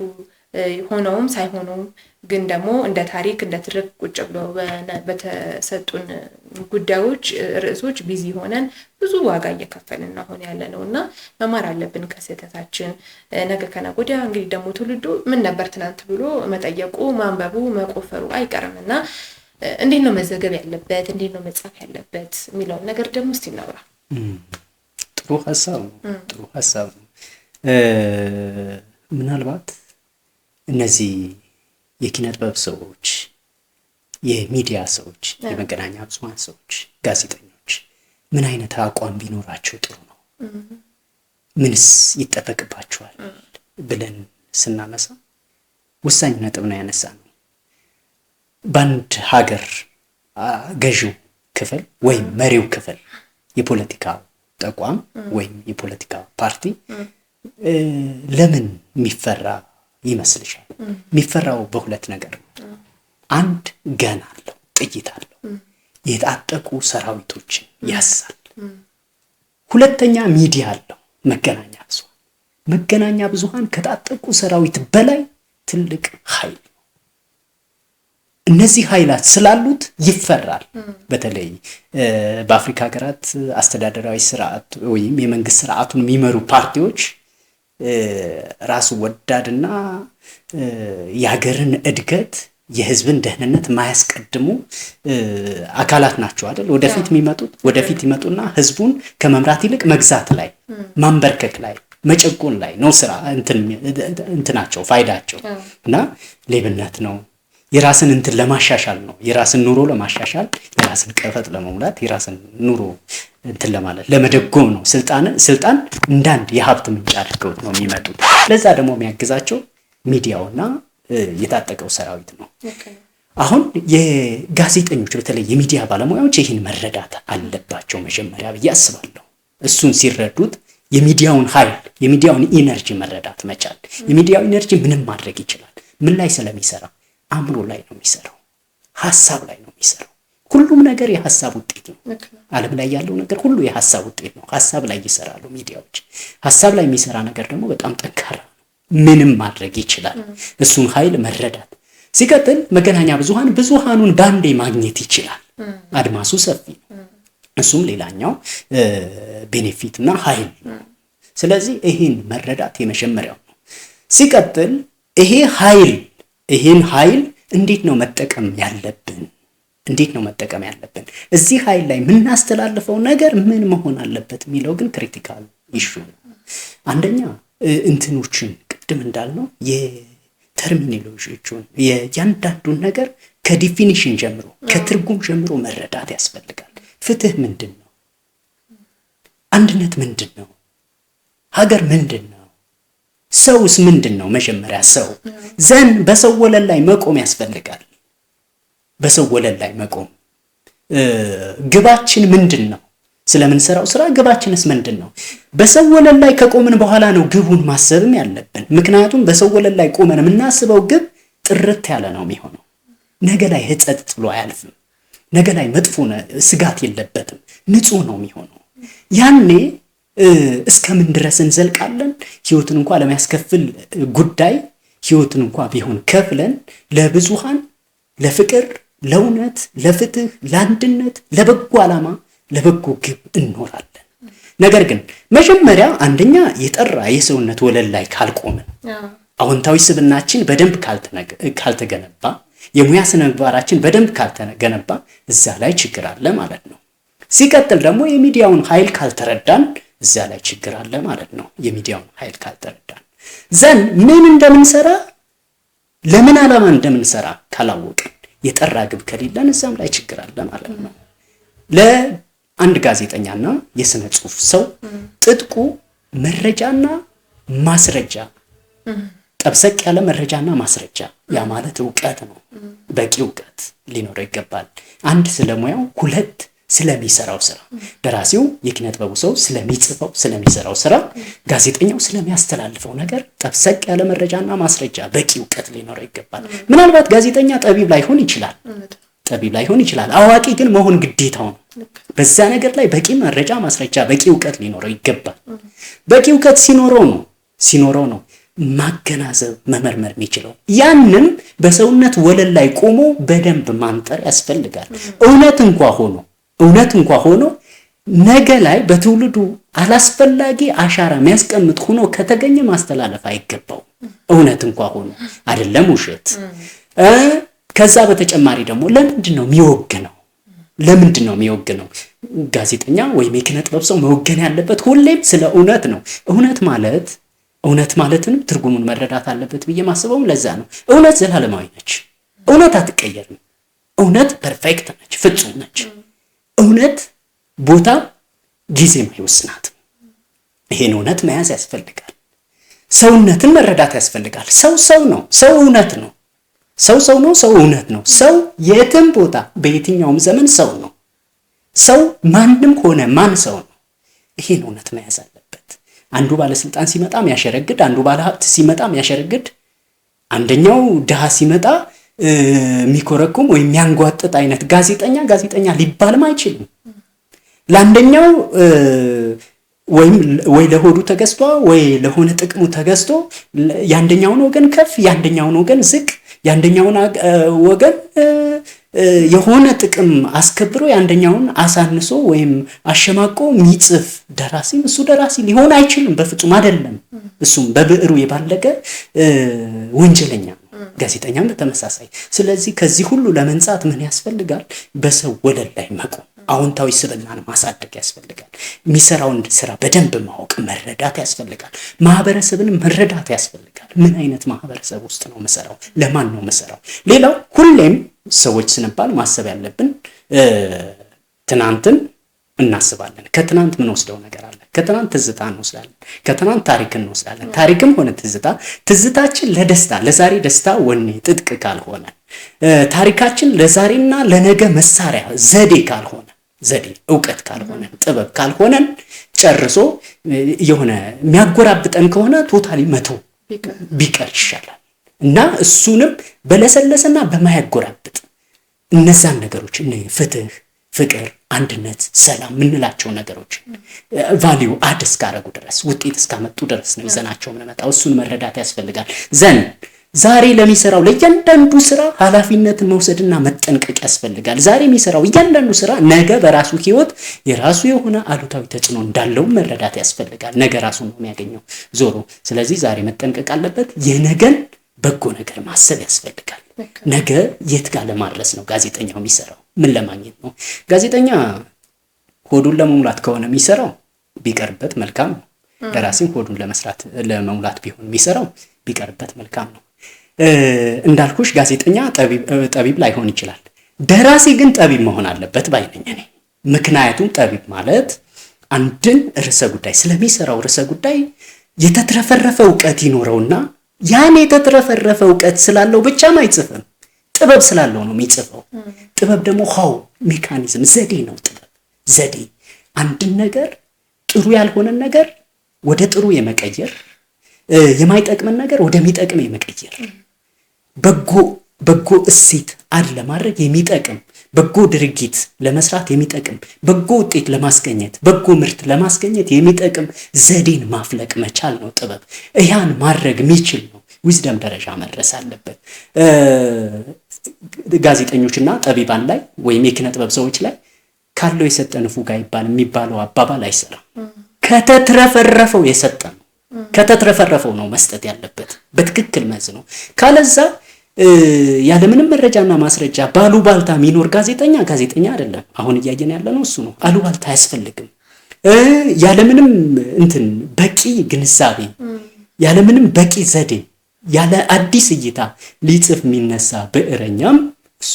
ሆነውም ሳይሆኑም ግን ደግሞ እንደ ታሪክ፣ እንደ ትርክ ቁጭ ብሎ በተሰጡን ጉዳዮች፣ ርዕሶች busy ሆነን ብዙ ዋጋ እየከፈልን አሁን ያለ ነው። እና መማር አለብን ከስህተታችን። ነገ ከነገ ወዲያ እንግዲህ ደግሞ ትውልዱ ምን ነበር ትናንት ብሎ መጠየቁ፣ ማንበቡ፣ መቆፈሩ አይቀርም። እና እንዴት ነው መዘገብ ያለበት፣ እንዴት ነው መጻፍ ያለበት የሚለውን ነገር ደግሞ እስቲ እናውራ።
ጥሩ ሀሳብ ነው። ጥሩ ሀሳብ ነው። ምናልባት እነዚህ የኪነ ጥበብ ሰዎች፣ የሚዲያ ሰዎች፣ የመገናኛ ብዙኃን ሰዎች፣ ጋዜጠኞች ምን አይነት አቋም ቢኖራቸው ጥሩ ነው? ምንስ ይጠበቅባቸዋል ብለን ስናነሳ ወሳኝ ነጥብ ነው ያነሳ ነው። በአንድ ሀገር ገዢው ክፍል ወይም መሪው ክፍል፣ የፖለቲካ ተቋም ወይም የፖለቲካ ፓርቲ ለምን የሚፈራ ይመስልሻል? የሚፈራው በሁለት ነገር ነው። አንድ gun አለው፣ ጥይት አለው፣ የታጠቁ ሰራዊቶችን ያዛል። ሁለተኛ ሚዲያ አለው፣ መገናኛ ብዙሃን። መገናኛ ብዙሃን ከታጠቁ ሰራዊት በላይ ትልቅ ኃይል ነው። እነዚህ ኃይላት ስላሉት ይፈራል። በተለይ በአፍሪካ ሀገራት አስተዳደራዊ ስርዓት ወይም የመንግስት ስርዓቱን የሚመሩ ፓርቲዎች ራስ ወዳድና የሀገርን እድገት የህዝብን ደህንነት ማያስቀድሙ አካላት ናቸው አይደል? ወደፊት የሚመጡት ወደፊት ይመጡና ህዝቡን ከመምራት ይልቅ መግዛት ላይ፣ ማንበርከክ ላይ፣ መጨቆን ላይ ነው ስራ እንትናቸው ፋይዳቸው እና ሌብነት ነው። የራስን እንትን ለማሻሻል ነው። የራስን ኑሮ ለማሻሻል፣ የራስን ቀፈጥ ለመሙላት፣ የራስን ኑሮ እንትን ለማለት ለመደጎም ነው። ስልጣን እንዳንድ የሀብት ምንጭ አድርገውት ነው የሚመጡት። ለዛ ደግሞ የሚያግዛቸው ሚዲያውና የታጠቀው ሰራዊት ነው። አሁን የጋዜጠኞች በተለይ የሚዲያ ባለሙያዎች ይህን መረዳት አለባቸው መጀመሪያ ብዬ አስባለሁ። እሱን ሲረዱት የሚዲያውን ኃይል የሚዲያውን energy መረዳት መቻል። የሚዲያው energy ምንም ማድረግ ይችላል። ምን ላይ ስለሚሰራ? አእምሮ ላይ ነው የሚሰራው፣ ሀሳብ ላይ ነው የሚሰራው። ሁሉም ነገር የሀሳብ ውጤት ነው። ዓለም ላይ ያለው ነገር ሁሉ የሀሳብ ውጤት ነው። ሀሳብ ላይ ይሰራሉ ሚዲያዎች። ሀሳብ ላይ የሚሰራ ነገር ደግሞ በጣም ጠንካራ ነው። ምንም ማድረግ ይችላል። እሱን ኃይል መረዳት። ሲቀጥል መገናኛ ብዙሃን ብዙሃኑን ባንዴ ማግኘት ይችላል። አድማሱ ሰፊ ነው። እሱም ሌላኛው benefit እና ኃይል ነው። ስለዚህ ይህን መረዳት የመጀመሪያው ነው። ሲቀጥል ይሄ ኃይል ይህን ኃይል እንዴት ነው መጠቀም ያለብን? እንዴት ነው መጠቀም ያለብን? እዚህ ኃይል ላይ የምናስተላልፈው ነገር ምን መሆን አለበት የሚለው ግን critical issue ነው። አንደኛ እንትኖችን ቅድም እንዳልነው የ terminology ዎቹን የእያንዳንዱን ነገር ከ definition ጀምሮ ከትርጉም ጀምሮ መረዳት ያስፈልጋል። ፍትህ ምንድን ነው? አንድነት ምንድን ነው? ሀገር ምንድን ነው? ሰውስ ምንድን ነው? መጀመሪያ ሰው then በሰው ወለል ላይ መቆም ያስፈልጋል። በሰው ወለል ላይ መቆም ግባችን ምንድን ነው? ስለምንሰራው ስራ ግባችንስ ምንድን ነው? በሰው ወለል ላይ ከቆምን በኋላ ነው ግቡን ማሰብም ያለብን። ምክንያቱም በሰው ወለል ላይ ቆመን የምናስበው ግብ ጥርት ያለ ነው የሚሆነው። ነገ ላይ ሕጸጽ ጥሎ አያልፍም። ነገ ላይ መጥፎ ስጋት የለበትም። ንጹህ ነው የሚሆነው። ያኔ እስከምን ድረስ እንዘልቃለን? ህይወትን እንኳ ለሚያስከፍል ጉዳይ ህይወትን እንኳ ቢሆን ከፍለን ለብዙሃን፣ ለፍቅር፣ ለእውነት፣ ለፍትህ፣ ለአንድነት፣ ለበጎ ዓላማ፣ ለበጎ ግብ እንኖራለን። ነገር ግን መጀመሪያ አንደኛ የጠራ የሰውነት ወለል ላይ ካልቆምን፣ አዎንታዊ ስብናችን በደንብ ካልተገነባ፣ የሙያ ስነ ምግባራችን በደንብ ካልተገነባ እዛ ላይ ችግር አለ ማለት ነው። ሲቀጥል ደግሞ የሚዲያውን ኃይል ካልተረዳን እዛ ላይ ችግር አለ ማለት ነው። የሚዲያውን ኃይል ካልተረዳን then ምን እንደምንሰራ ለምን ዓላማ እንደምንሰራ ካላወቅን የጠራ ግብ ከሌለን እዛም ላይ ችግር አለ ማለት ነው። ለአንድ ጋዜጠኛና የስነ ጽሁፍ ሰው ጥጥቁ መረጃና ማስረጃ፣ ጠብሰቅ ያለ መረጃና ማስረጃ፣ ያ ማለት እውቀት ነው። በቂ እውቀት ሊኖረው ይገባል። አንድ ስለሙያው፣ ሁለት ስለሚሰራው ስራ፣ ደራሲው የኪነ ጥበቡ ሰው ስለሚጽፈው ስለሚሰራው ስራ፣ ጋዜጠኛው ስለሚያስተላልፈው ነገር ጠብሰቅ ያለ መረጃና ማስረጃ በቂ እውቀት ሊኖረው ይገባል። ምናልባት ጋዜጠኛ ጠቢብ ላይሆን ይችላል፣ ጠቢብ ላይሆን ይችላል። አዋቂ ግን መሆን ግዴታው ነው። በዛ ነገር ላይ በቂ መረጃ ማስረጃ፣ በቂ እውቀት ሊኖረው ይገባል። በቂ እውቀት ሲኖረው ነው ማገናዘብ መመርመር የሚችለው። ያንም በሰውነት ወለል ላይ ቆሞ በደንብ ማንጠር ያስፈልጋል። እውነት እንኳ ሆኖ ነገ ላይ በትውልዱ አላስፈላጊ አሻራ የሚያስቀምጥ ሆኖ ከተገኘ ማስተላለፍ አይገባውም። እውነት እንኳ ሆኖ አይደለም ውሸት። ከዛ በተጨማሪ ደግሞ ለምንድን ነው የሚወግነው? ለምንድን ነው የሚወግነው? ጋዜጠኛ ወይም የኪነ ጥበብ ሰው መወገን ያለበት ሁሌም ስለ እውነት ነው። እውነት ማለት እውነት ማለትንም ትርጉሙን መረዳት አለበት ብዬ ማስበውም ለዛ ነው። እውነት ዘላለማዊ ነች። እውነት አትቀየርም። እውነት perfect ነች፣ ፍጹም ነች። እውነት ቦታ ጊዜም አይወስናትም። ይሄን እውነት መያዝ ያስፈልጋል። ሰውነትን መረዳት ያስፈልጋል። ሰው ሰው ነው። ሰው እውነት ነው። ሰው ሰው ነው። ሰው እውነት ነው። ሰው የትም ቦታ በየትኛውም ዘመን ሰው ነው። ሰው ማንም ሆነ ማን ሰው ነው። ይሄን እውነት መያዝ አለበት። አንዱ ባለስልጣን ሲመጣ የሚያሸረግድ፣ አንዱ ባለሀብት ሲመጣ የሚያሸረግድ፣ አንደኛው ድሃ ሲመጣ የሚኮረኩም ወይም የሚያንጓጥጥ አይነት ጋዜጠኛ ጋዜጠኛ ሊባልም አይችልም። ለአንደኛው ወይም ወይ ለሆዱ ተገዝቶ ወይ ለሆነ ጥቅሙ ተገዝቶ የአንደኛውን ወገን ከፍ የአንደኛውን ወገን ዝቅ የአንደኛውን ወገን የሆነ ጥቅም አስከብሮ የአንደኛውን አሳንሶ ወይም አሸማቆ የሚጽፍ ደራሲም እሱ ደራሲ ሊሆን አይችልም፣ በፍጹም አይደለም። እሱም በብዕሩ የባለገ ወንጀለኛ ነው። ጋዜጠኛም በተመሳሳይ። ስለዚህ ከዚህ ሁሉ ለመንጻት ምን ያስፈልጋል? በሰው ወለል ላይ መቆም፣ አዎንታዊ ስብዕናን ማሳደግ ያስፈልጋል። የሚሰራውን ስራ በደንብ ማወቅ መረዳት ያስፈልጋል። ማህበረሰብን መረዳት ያስፈልጋል። ምን አይነት ማህበረሰብ ውስጥ ነው መሰራው? ለማን ነው መሰራው? ሌላው ሁሌም ሰዎች ስንባል ማሰብ ያለብን ትናንትን እናስባለን። ከትናንት ምን ወስደው ነገር አለ? ከትናንት ትዝታ እንወስዳለን። ከትናንት ታሪክ እንወስዳለን። ታሪክም ሆነ ትዝታ፣ ትዝታችን ለደስታ፣ ለዛሬ ደስታ ወኔ ጥጥቅ ካልሆነ፣ ታሪካችን ለዛሬና ለነገ መሳሪያ ዘዴ ካልሆነ፣ ዘዴ እውቀት ካልሆነ፣ ጥበብ ካልሆነን፣ ጨርሶ የሆነ የሚያጎራብጠን ከሆነ totally መተው ቢቀር ይሻላል እና እሱንም በለሰለሰና በማያጎራብጥ እነዛን ነገሮች ፍትህ፣ ፍቅር፣ አንድነት፣ ሰላም የምንላቸው ነገሮች value add እስካረጉ ድረስ፣ ውጤት እስካመጡ ድረስ ነው ይዘናቸው የምንመጣው። እሱን መረዳት ያስፈልጋል። Then ዛሬ ለሚሰራው ለእያንዳንዱ ስራ ኃላፊነትን መውሰድና መጠንቀቅ ያስፈልጋል። ዛሬ የሚሰራው እያንዳንዱ ስራ ነገ በራሱ ህይወት የራሱ የሆነ አሉታዊ ተጽዕኖ እንዳለው መረዳት ያስፈልጋል። ነገ ራሱን ነው የሚያገኘው ዞሮ። ስለዚህ ዛሬ መጠንቀቅ አለበት። የነገን በጎ ነገር ማሰብ ያስፈልጋል። ነገ የት ጋር ለማድረስ ነው ጋዜጠኛው የሚሰራው? ምን ለማግኘት ነው? ጋዜጠኛ ሆዱን ለመሙላት ከሆነ የሚሰራው ቢቀርበት መልካም ነው። ደራሲም ሆዱን ለመስራት ለመሙላት ቢሆን የሚሰራው ቢቀርበት መልካም ነው። እንዳልኩሽ ጋዜጠኛ ጠቢብ ላይሆን ይችላል። ደራሲ ግን ጠቢብ መሆን አለበት ባይ ነኝ እኔ። ምክንያቱም ጠቢብ ማለት አንድን ርዕሰ ጉዳይ፣ ስለሚሰራው ርዕሰ ጉዳይ የተትረፈረፈ እውቀት ይኖረውና ያን የተትረፈረፈ እውቀት ስላለው ብቻም አይጽፍም። ጥበብ ስላለው ነው የሚጽፈው። ጥበብ ደግሞ how mechanism ዘዴ ነው። ጥበብ ዘዴ፣ አንድን ነገር፣ ጥሩ ያልሆነን ነገር ወደ ጥሩ የመቀየር፣ የማይጠቅምን ነገር ወደሚጠቅም የመቀየር፣ በጎ እሴት add ለማድረግ የሚጠቅም፣ በጎ ድርጊት ለመስራት የሚጠቅም፣ በጎ ውጤት ለማስገኘት፣ በጎ ምርት ለማስገኘት የሚጠቅም ዘዴን ማፍለቅ መቻል ነው ጥበብ። ያን ማድረግ የሚችል ነው wisdom ደረጃ መድረስ አለበት። ጋዜጠኞችና ጠቢባን ላይ ወይም የኪነ ጥበብ ሰዎች ላይ ካለው የሰጠ ንፉግ አይባል የሚባለው አባባል አይሰራም። ከተትረፈረፈው የሰጠ ነው። ከተትረፈረፈው ነው መስጠት ያለበት በትክክል መዝኖ። ካለዛ ያለምንም መረጃና ማስረጃ ባሉባልታ የሚኖር ጋዜጠኛ ጋዜጠኛ አይደለም። አሁን እያየን ያለ ነው እሱ ነው። አሉባልታ አያስፈልግም። ያለምንም እንትን በቂ ግንዛቤ፣ ያለምንም በቂ ዘዴ፣ ያለ አዲስ እይታ ሊጽፍ የሚነሳ ብዕረኛም እሱ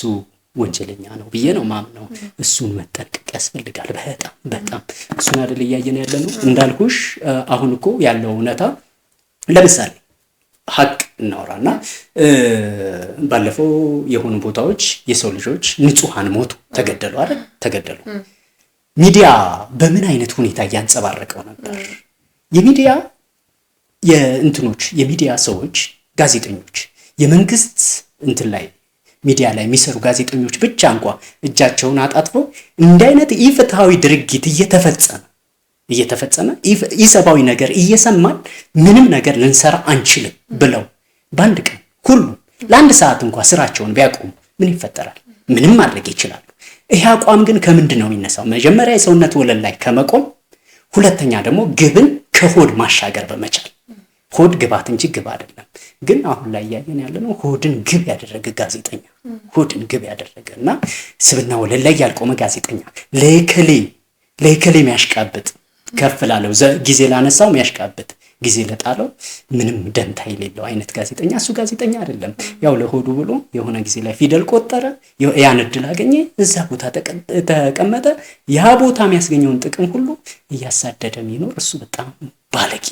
ወንጀለኛ ነው ብዬ ነው ማምነው። እሱን መጠንቀቅ ያስፈልጋል። በጣም በጣም እሱን አይደል እያየን ያለ ነው። እንዳልኩሽ አሁን እኮ ያለው እውነታ፣ ለምሳሌ ሀቅ እናውራና ባለፈው የሆኑ ቦታዎች የሰው ልጆች ንጹሐን ሞቱ፣ ተገደሉ አይደል? ተገደሉ። ሚዲያ በምን አይነት ሁኔታ እያንጸባረቀው ነበር? የሚዲያ የእንትኖች የሚዲያ ሰዎች፣ ጋዜጠኞች፣ የመንግስት እንትን ላይ ሚዲያ ላይ የሚሰሩ ጋዜጠኞች ብቻ እንኳ እጃቸውን አጣጥፈው እንዲህ አይነት ኢፍትሐዊ ድርጊት እየተፈጸመ፣ ኢሰብአዊ ነገር እየሰማን ምንም ነገር ልንሰራ አንችልም ብለው በአንድ ቀን ሁሉም ለአንድ ሰዓት እንኳ ስራቸውን ቢያቆሙ ምን ይፈጠራል? ምንም ማድረግ ይችላሉ። ይሄ አቋም ግን ከምንድን ነው የሚነሳው? መጀመሪያ የሰውነት ወለል ላይ ከመቆም፣ ሁለተኛ ደግሞ ግብን ከሆድ ማሻገር በመቻል። ሆድ ግባት እንጂ ግብ አይደለም። ግን አሁን ላይ እያየን ያለነው ሆድን ግብ ያደረገ ጋዜጠኛ፣ ሆድን ግብ ያደረገ እና ስብና ወለል ላይ ያልቆመ ጋዜጠኛ፣ ለከሌ ለከሌ የሚያሽቃብጥ፣ ከፍ ላለው ጊዜ ላነሳው የሚያሽቃብጥ፣ ጊዜ ለጣለው ምንም ደንታ የሌለው አይነት ጋዜጠኛ እሱ ጋዜጠኛ አይደለም። ያው ለሆዱ ብሎ የሆነ ጊዜ ላይ ፊደል ቆጠረ፣ ያን እድል አገኘ፣ እዛ ቦታ ተቀመጠ። ያ ቦታ የሚያስገኘውን ጥቅም ሁሉ እያሳደደ የሚኖር እሱ በጣም ባለጌ፣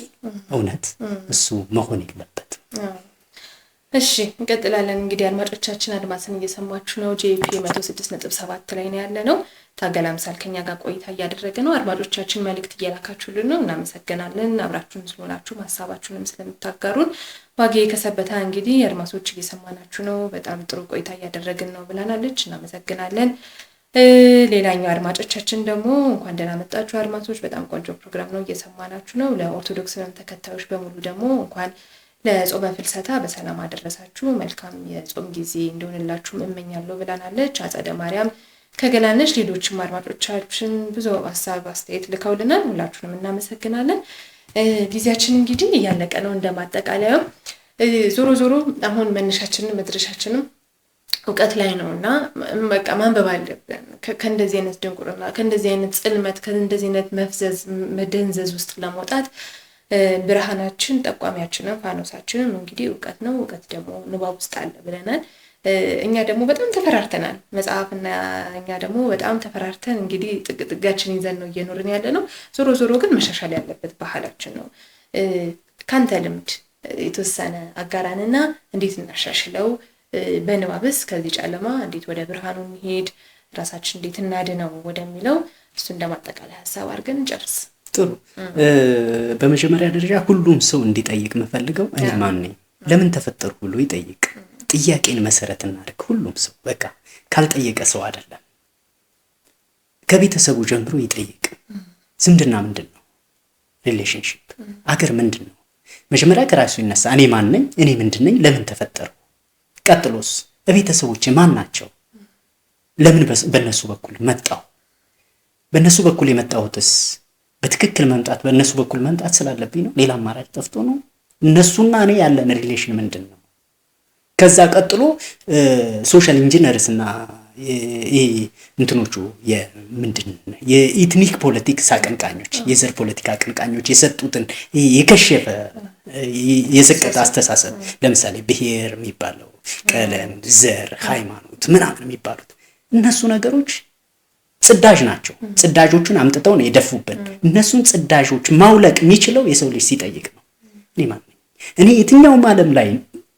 እውነት እሱ መሆን የለበትም።
እሺ፣ እንቀጥላለን። እንግዲህ አድማጮቻችን አድማስን እየሰማችሁ ነው። ጄፒ 106.7 ላይ ነው ያለ ነው። ታገል አምሳል ከኛ ጋር ቆይታ እያደረገ ነው። አድማጮቻችን መልእክት እየላካችሁልን ነው፣ እናመሰግናለን። አብራችሁን ስለሆናችሁ፣ ሀሳባችሁንም ስለምታጋሩን። ዋጌ ከሰበታ እንግዲህ አድማሶች እየሰማናችሁ ነው፣ በጣም ጥሩ ቆይታ እያደረግን ነው ብላናለች። እናመሰግናለን። ሌላኛው አድማጮቻችን ደግሞ እንኳን ደህና መጣችሁ አድማሶች፣ በጣም ቆንጆ ፕሮግራም ነው፣ እየሰማናችሁ ነው። ለኦርቶዶክስ እምነት ተከታዮች በሙሉ ደግሞ እንኳን ለጾመ ፍልሰታ በሰላም አደረሳችሁ፣ መልካም የጾም ጊዜ እንደሆንላችሁ እመኛለሁ ብላናለች። አጸደ ማርያም ከገላነች። ሌሎችም አድማጮቻችን ብዙ ሀሳብ አስተያየት ልከውልናል። ሁላችሁንም እናመሰግናለን። ጊዜያችን እንግዲህ እያለቀ ነው። እንደማጠቃለያው ዞሮ ዞሮ አሁን መነሻችንም መድረሻችንም እውቀት ላይ ነው እና በቃ ማንበብ አለብን። ከእንደዚህ አይነት ድንቁርና፣ ከእንደዚህ አይነት ጽልመት፣ ከእንደዚህ አይነት መፍዘዝ መደንዘዝ ውስጥ ለመውጣት ብርሃናችን ጠቋሚያችንም ፋኖሳችንም እንግዲህ እውቀት ነው። እውቀት ደግሞ ንባብ ውስጥ አለ ብለናል። እኛ ደግሞ በጣም ተፈራርተናል። መጽሐፍና እኛ ደግሞ በጣም ተፈራርተን እንግዲህ ጥግ ጥጋችን ይዘን ነው እየኖርን ያለ ነው። ዞሮ ዞሮ ግን መሻሻል ያለበት ባህላችን ነው። ካንተ ልምድ የተወሰነ አጋራንና እንዴት እናሻሽለው፣ በንባብስ ከዚህ ጨለማ እንዴት ወደ ብርሃኑ እንሄድ፣ ራሳችን እንዴት እናድነው ወደሚለው እሱ እንደማጠቃለያ ሀሳብ አድርገን እንጨርስ።
ጥሩ። በመጀመሪያ ደረጃ ሁሉም ሰው እንዲጠይቅ የምፈልገው እኔ ማን ነኝ፣ ለምን ተፈጠርኩ ብሎ ይጠይቅ። ጥያቄን መሰረት እናድርግ። ሁሉም ሰው በቃ ካልጠየቀ ሰው አይደለም። ከቤተሰቡ ጀምሮ ይጠይቅ። ዝምድና ምንድን ነው? Relationship፣ አገር ምንድን ነው? መጀመሪያ ከራሱ ይነሳ። እኔ ማን ነኝ? እኔ ምንድን ነኝ? ለምን ተፈጠርኩ? ቀጥሎስ ቤተሰቦቼ ማን ናቸው? ለምን በእነሱ በኩል መጣሁ? በእነሱ በኩል የመጣሁትስ በትክክል መምጣት በእነሱ በኩል መምጣት ስላለብኝ ነው? ሌላ አማራጭ ጠፍቶ ነው? እነሱና እኔ ያለን relation ምንድን ነው? ከዛ ቀጥሎ social engineers እና እንትኖቹ የምንድን የ ethnic politics አቀንቃኞች፣ የዘር ፖለቲካ አቀንቃኞች የሰጡትን የከሸፈ የዘቀጠ አስተሳሰብ፣ ለምሳሌ ብሔር የሚባለው፣ ቀለም፣ ዘር፣ ሃይማኖት ምናምን የሚባሉት እነሱ ነገሮች ጽዳጅ ናቸው። ጽዳጆቹን አምጥተው ነው የደፉብን። እነሱን ጽዳጆች ማውለቅ የሚችለው የሰው ልጅ ሲጠይቅ ነው። እኔ ማን ነኝ? እኔ የትኛውም ዓለም ላይ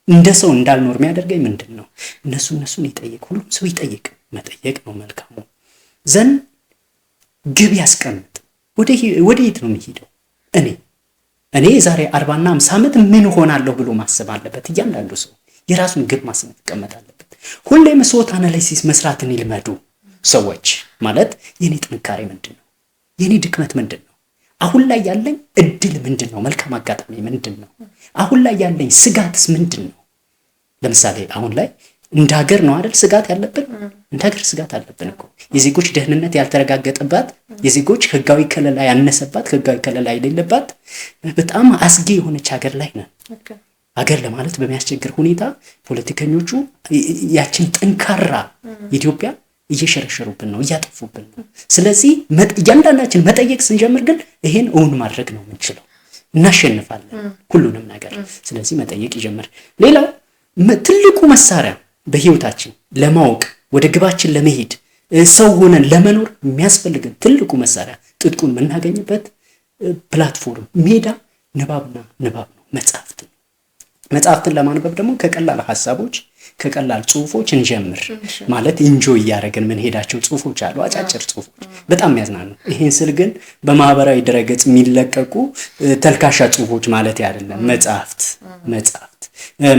እንደ ሰው እንዳልኖር የሚያደርገኝ ምንድን ነው? እነሱን ይጠይቅ። ሁሉም ሰው ይጠይቅ። መጠየቅ ነው መልካሙ። Then ግብ ያስቀምጥ። ወደ የት ነው የሚሄደው? እኔ የዛሬ 40ና 50 ዓመት ምን ሆናለሁ ብሎ ማሰብ አለበት። እያንዳንዱ ሰው የራሱን ግብ ማስቀመጥ አለበት። ሁሌም SWOT analysis መስራትን ይልመዱ ሰዎች። ማለት የኔ ጥንካሬ ምንድን ነው? የኔ ድክመት ምንድን ነው? አሁን ላይ ያለኝ እድል ምንድን ነው? መልካም አጋጣሚ ምንድን ነው? አሁን ላይ ያለኝ ስጋትስ ምንድን ነው? ለምሳሌ አሁን ላይ እንደ ሀገር ነው አይደል ስጋት ያለብን? እንደ ሀገር ስጋት አለብን እኮ። የዜጎች ደህንነት ያልተረጋገጠባት፣ የዜጎች ህጋዊ ከለላ ያነሰባት፣ ህጋዊ ከለላ የሌለባት በጣም አስጊ የሆነች ሀገር ላይ ነን። ሀገር ለማለት በሚያስቸግር ሁኔታ ፖለቲከኞቹ ያችን ጠንካራ ኢትዮጵያ እየሸረሸሩብን ነው፣ እያጠፉብን ነው። ስለዚህ እያንዳንዳችን መጠየቅ ስንጀምር ግን ይሄን እውን ማድረግ ነው የምንችለው። እናሸንፋለን ሁሉንም ነገር። ስለዚህ መጠየቅ ይጀምር። ሌላው ትልቁ መሳሪያ በህይወታችን ለማወቅ፣ ወደ ግባችን ለመሄድ፣ ሰው ሆነን ለመኖር የሚያስፈልግን ትልቁ መሳሪያ፣ ጥጥቁን የምናገኝበት platform ሜዳ ንባብና ንባብ ነው፣ መጽሐፍት ነው። መጽሐፍትን ለማንበብ ደግሞ ከቀላል ሀሳቦች፣ ከቀላል ጽሁፎች እንጀምር። ማለት enjoy እያደረግን ምንሄዳቸው ጽሁፎች አሉ፣ አጫጭር ጽሁፎች በጣም የሚያዝናኑ። ይሄን ስል ግን በማህበራዊ ድረገጽ የሚለቀቁ ተልካሻ ጽሁፎች ማለት አይደለም። መጽሐፍት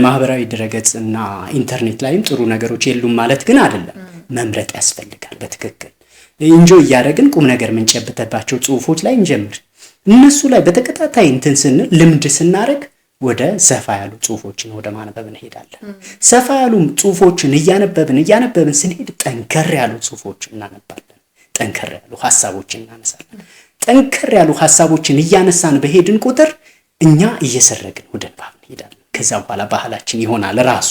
ማህበራዊ ድረገጽ እና ኢንተርኔት ላይም ጥሩ ነገሮች የሉም ማለት ግን አይደለም። መምረጥ ያስፈልጋል። በትክክል enjoy እያደረግን ቁም ነገር የምንጨብጥባቸው ጽሁፎች ላይ እንጀምር። እነሱ ላይ በተከታታይ እንትን ስንል፣ ልምድ ስናደርግ ወደ ሰፋ ያሉ ጽሁፎችን ወደ ማንበብ እንሄዳለን። ሰፋ ያሉ ጽሁፎችን እያነበብን እያነበብን ስንሄድ ጠንከር ያሉ ጽሁፎችን እናነባለን። ጠንከር ያሉ ሀሳቦችን እናነሳለን። ጠንከር ያሉ ሀሳቦችን እያነሳን በሄድን ቁጥር እኛ እየሰረግን ወደ ንባብ እንሄዳለን። ከዛ በኋላ ባህላችን ይሆናል ራሱ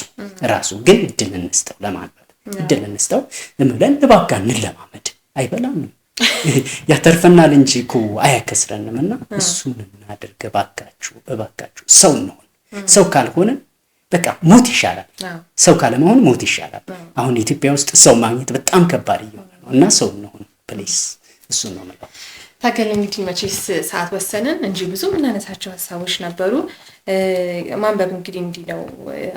ራሱ። ግን እድል እንስጠው፣ ለማንበብ እድል እንስጠው። ዝም ብለን ንባብ ጋር እንለማመድ። አይበላም፣ ያተርፈናል እንጂ እኮ አያከስረንም። እና እሱን እናድርግ እባካችሁ፣ እባካችሁ ሰው እንሆን። ሰው ካልሆንን በቃ ሞት ይሻላል። ሰው ካለመሆን ሞት ይሻላል። አሁን ኢትዮጵያ ውስጥ ሰው ማግኘት በጣም ከባድ እየሆነ ነው እና ሰው እንሆን please። እሱን ነው የምለው።
ታገል እንግዲህ መቼስ ሰዓት ወሰንን እንጂ ብዙ የምናነሳቸው ሀሳቦች ነበሩ። ማንበብ እንግዲህ እንዲህ ነው።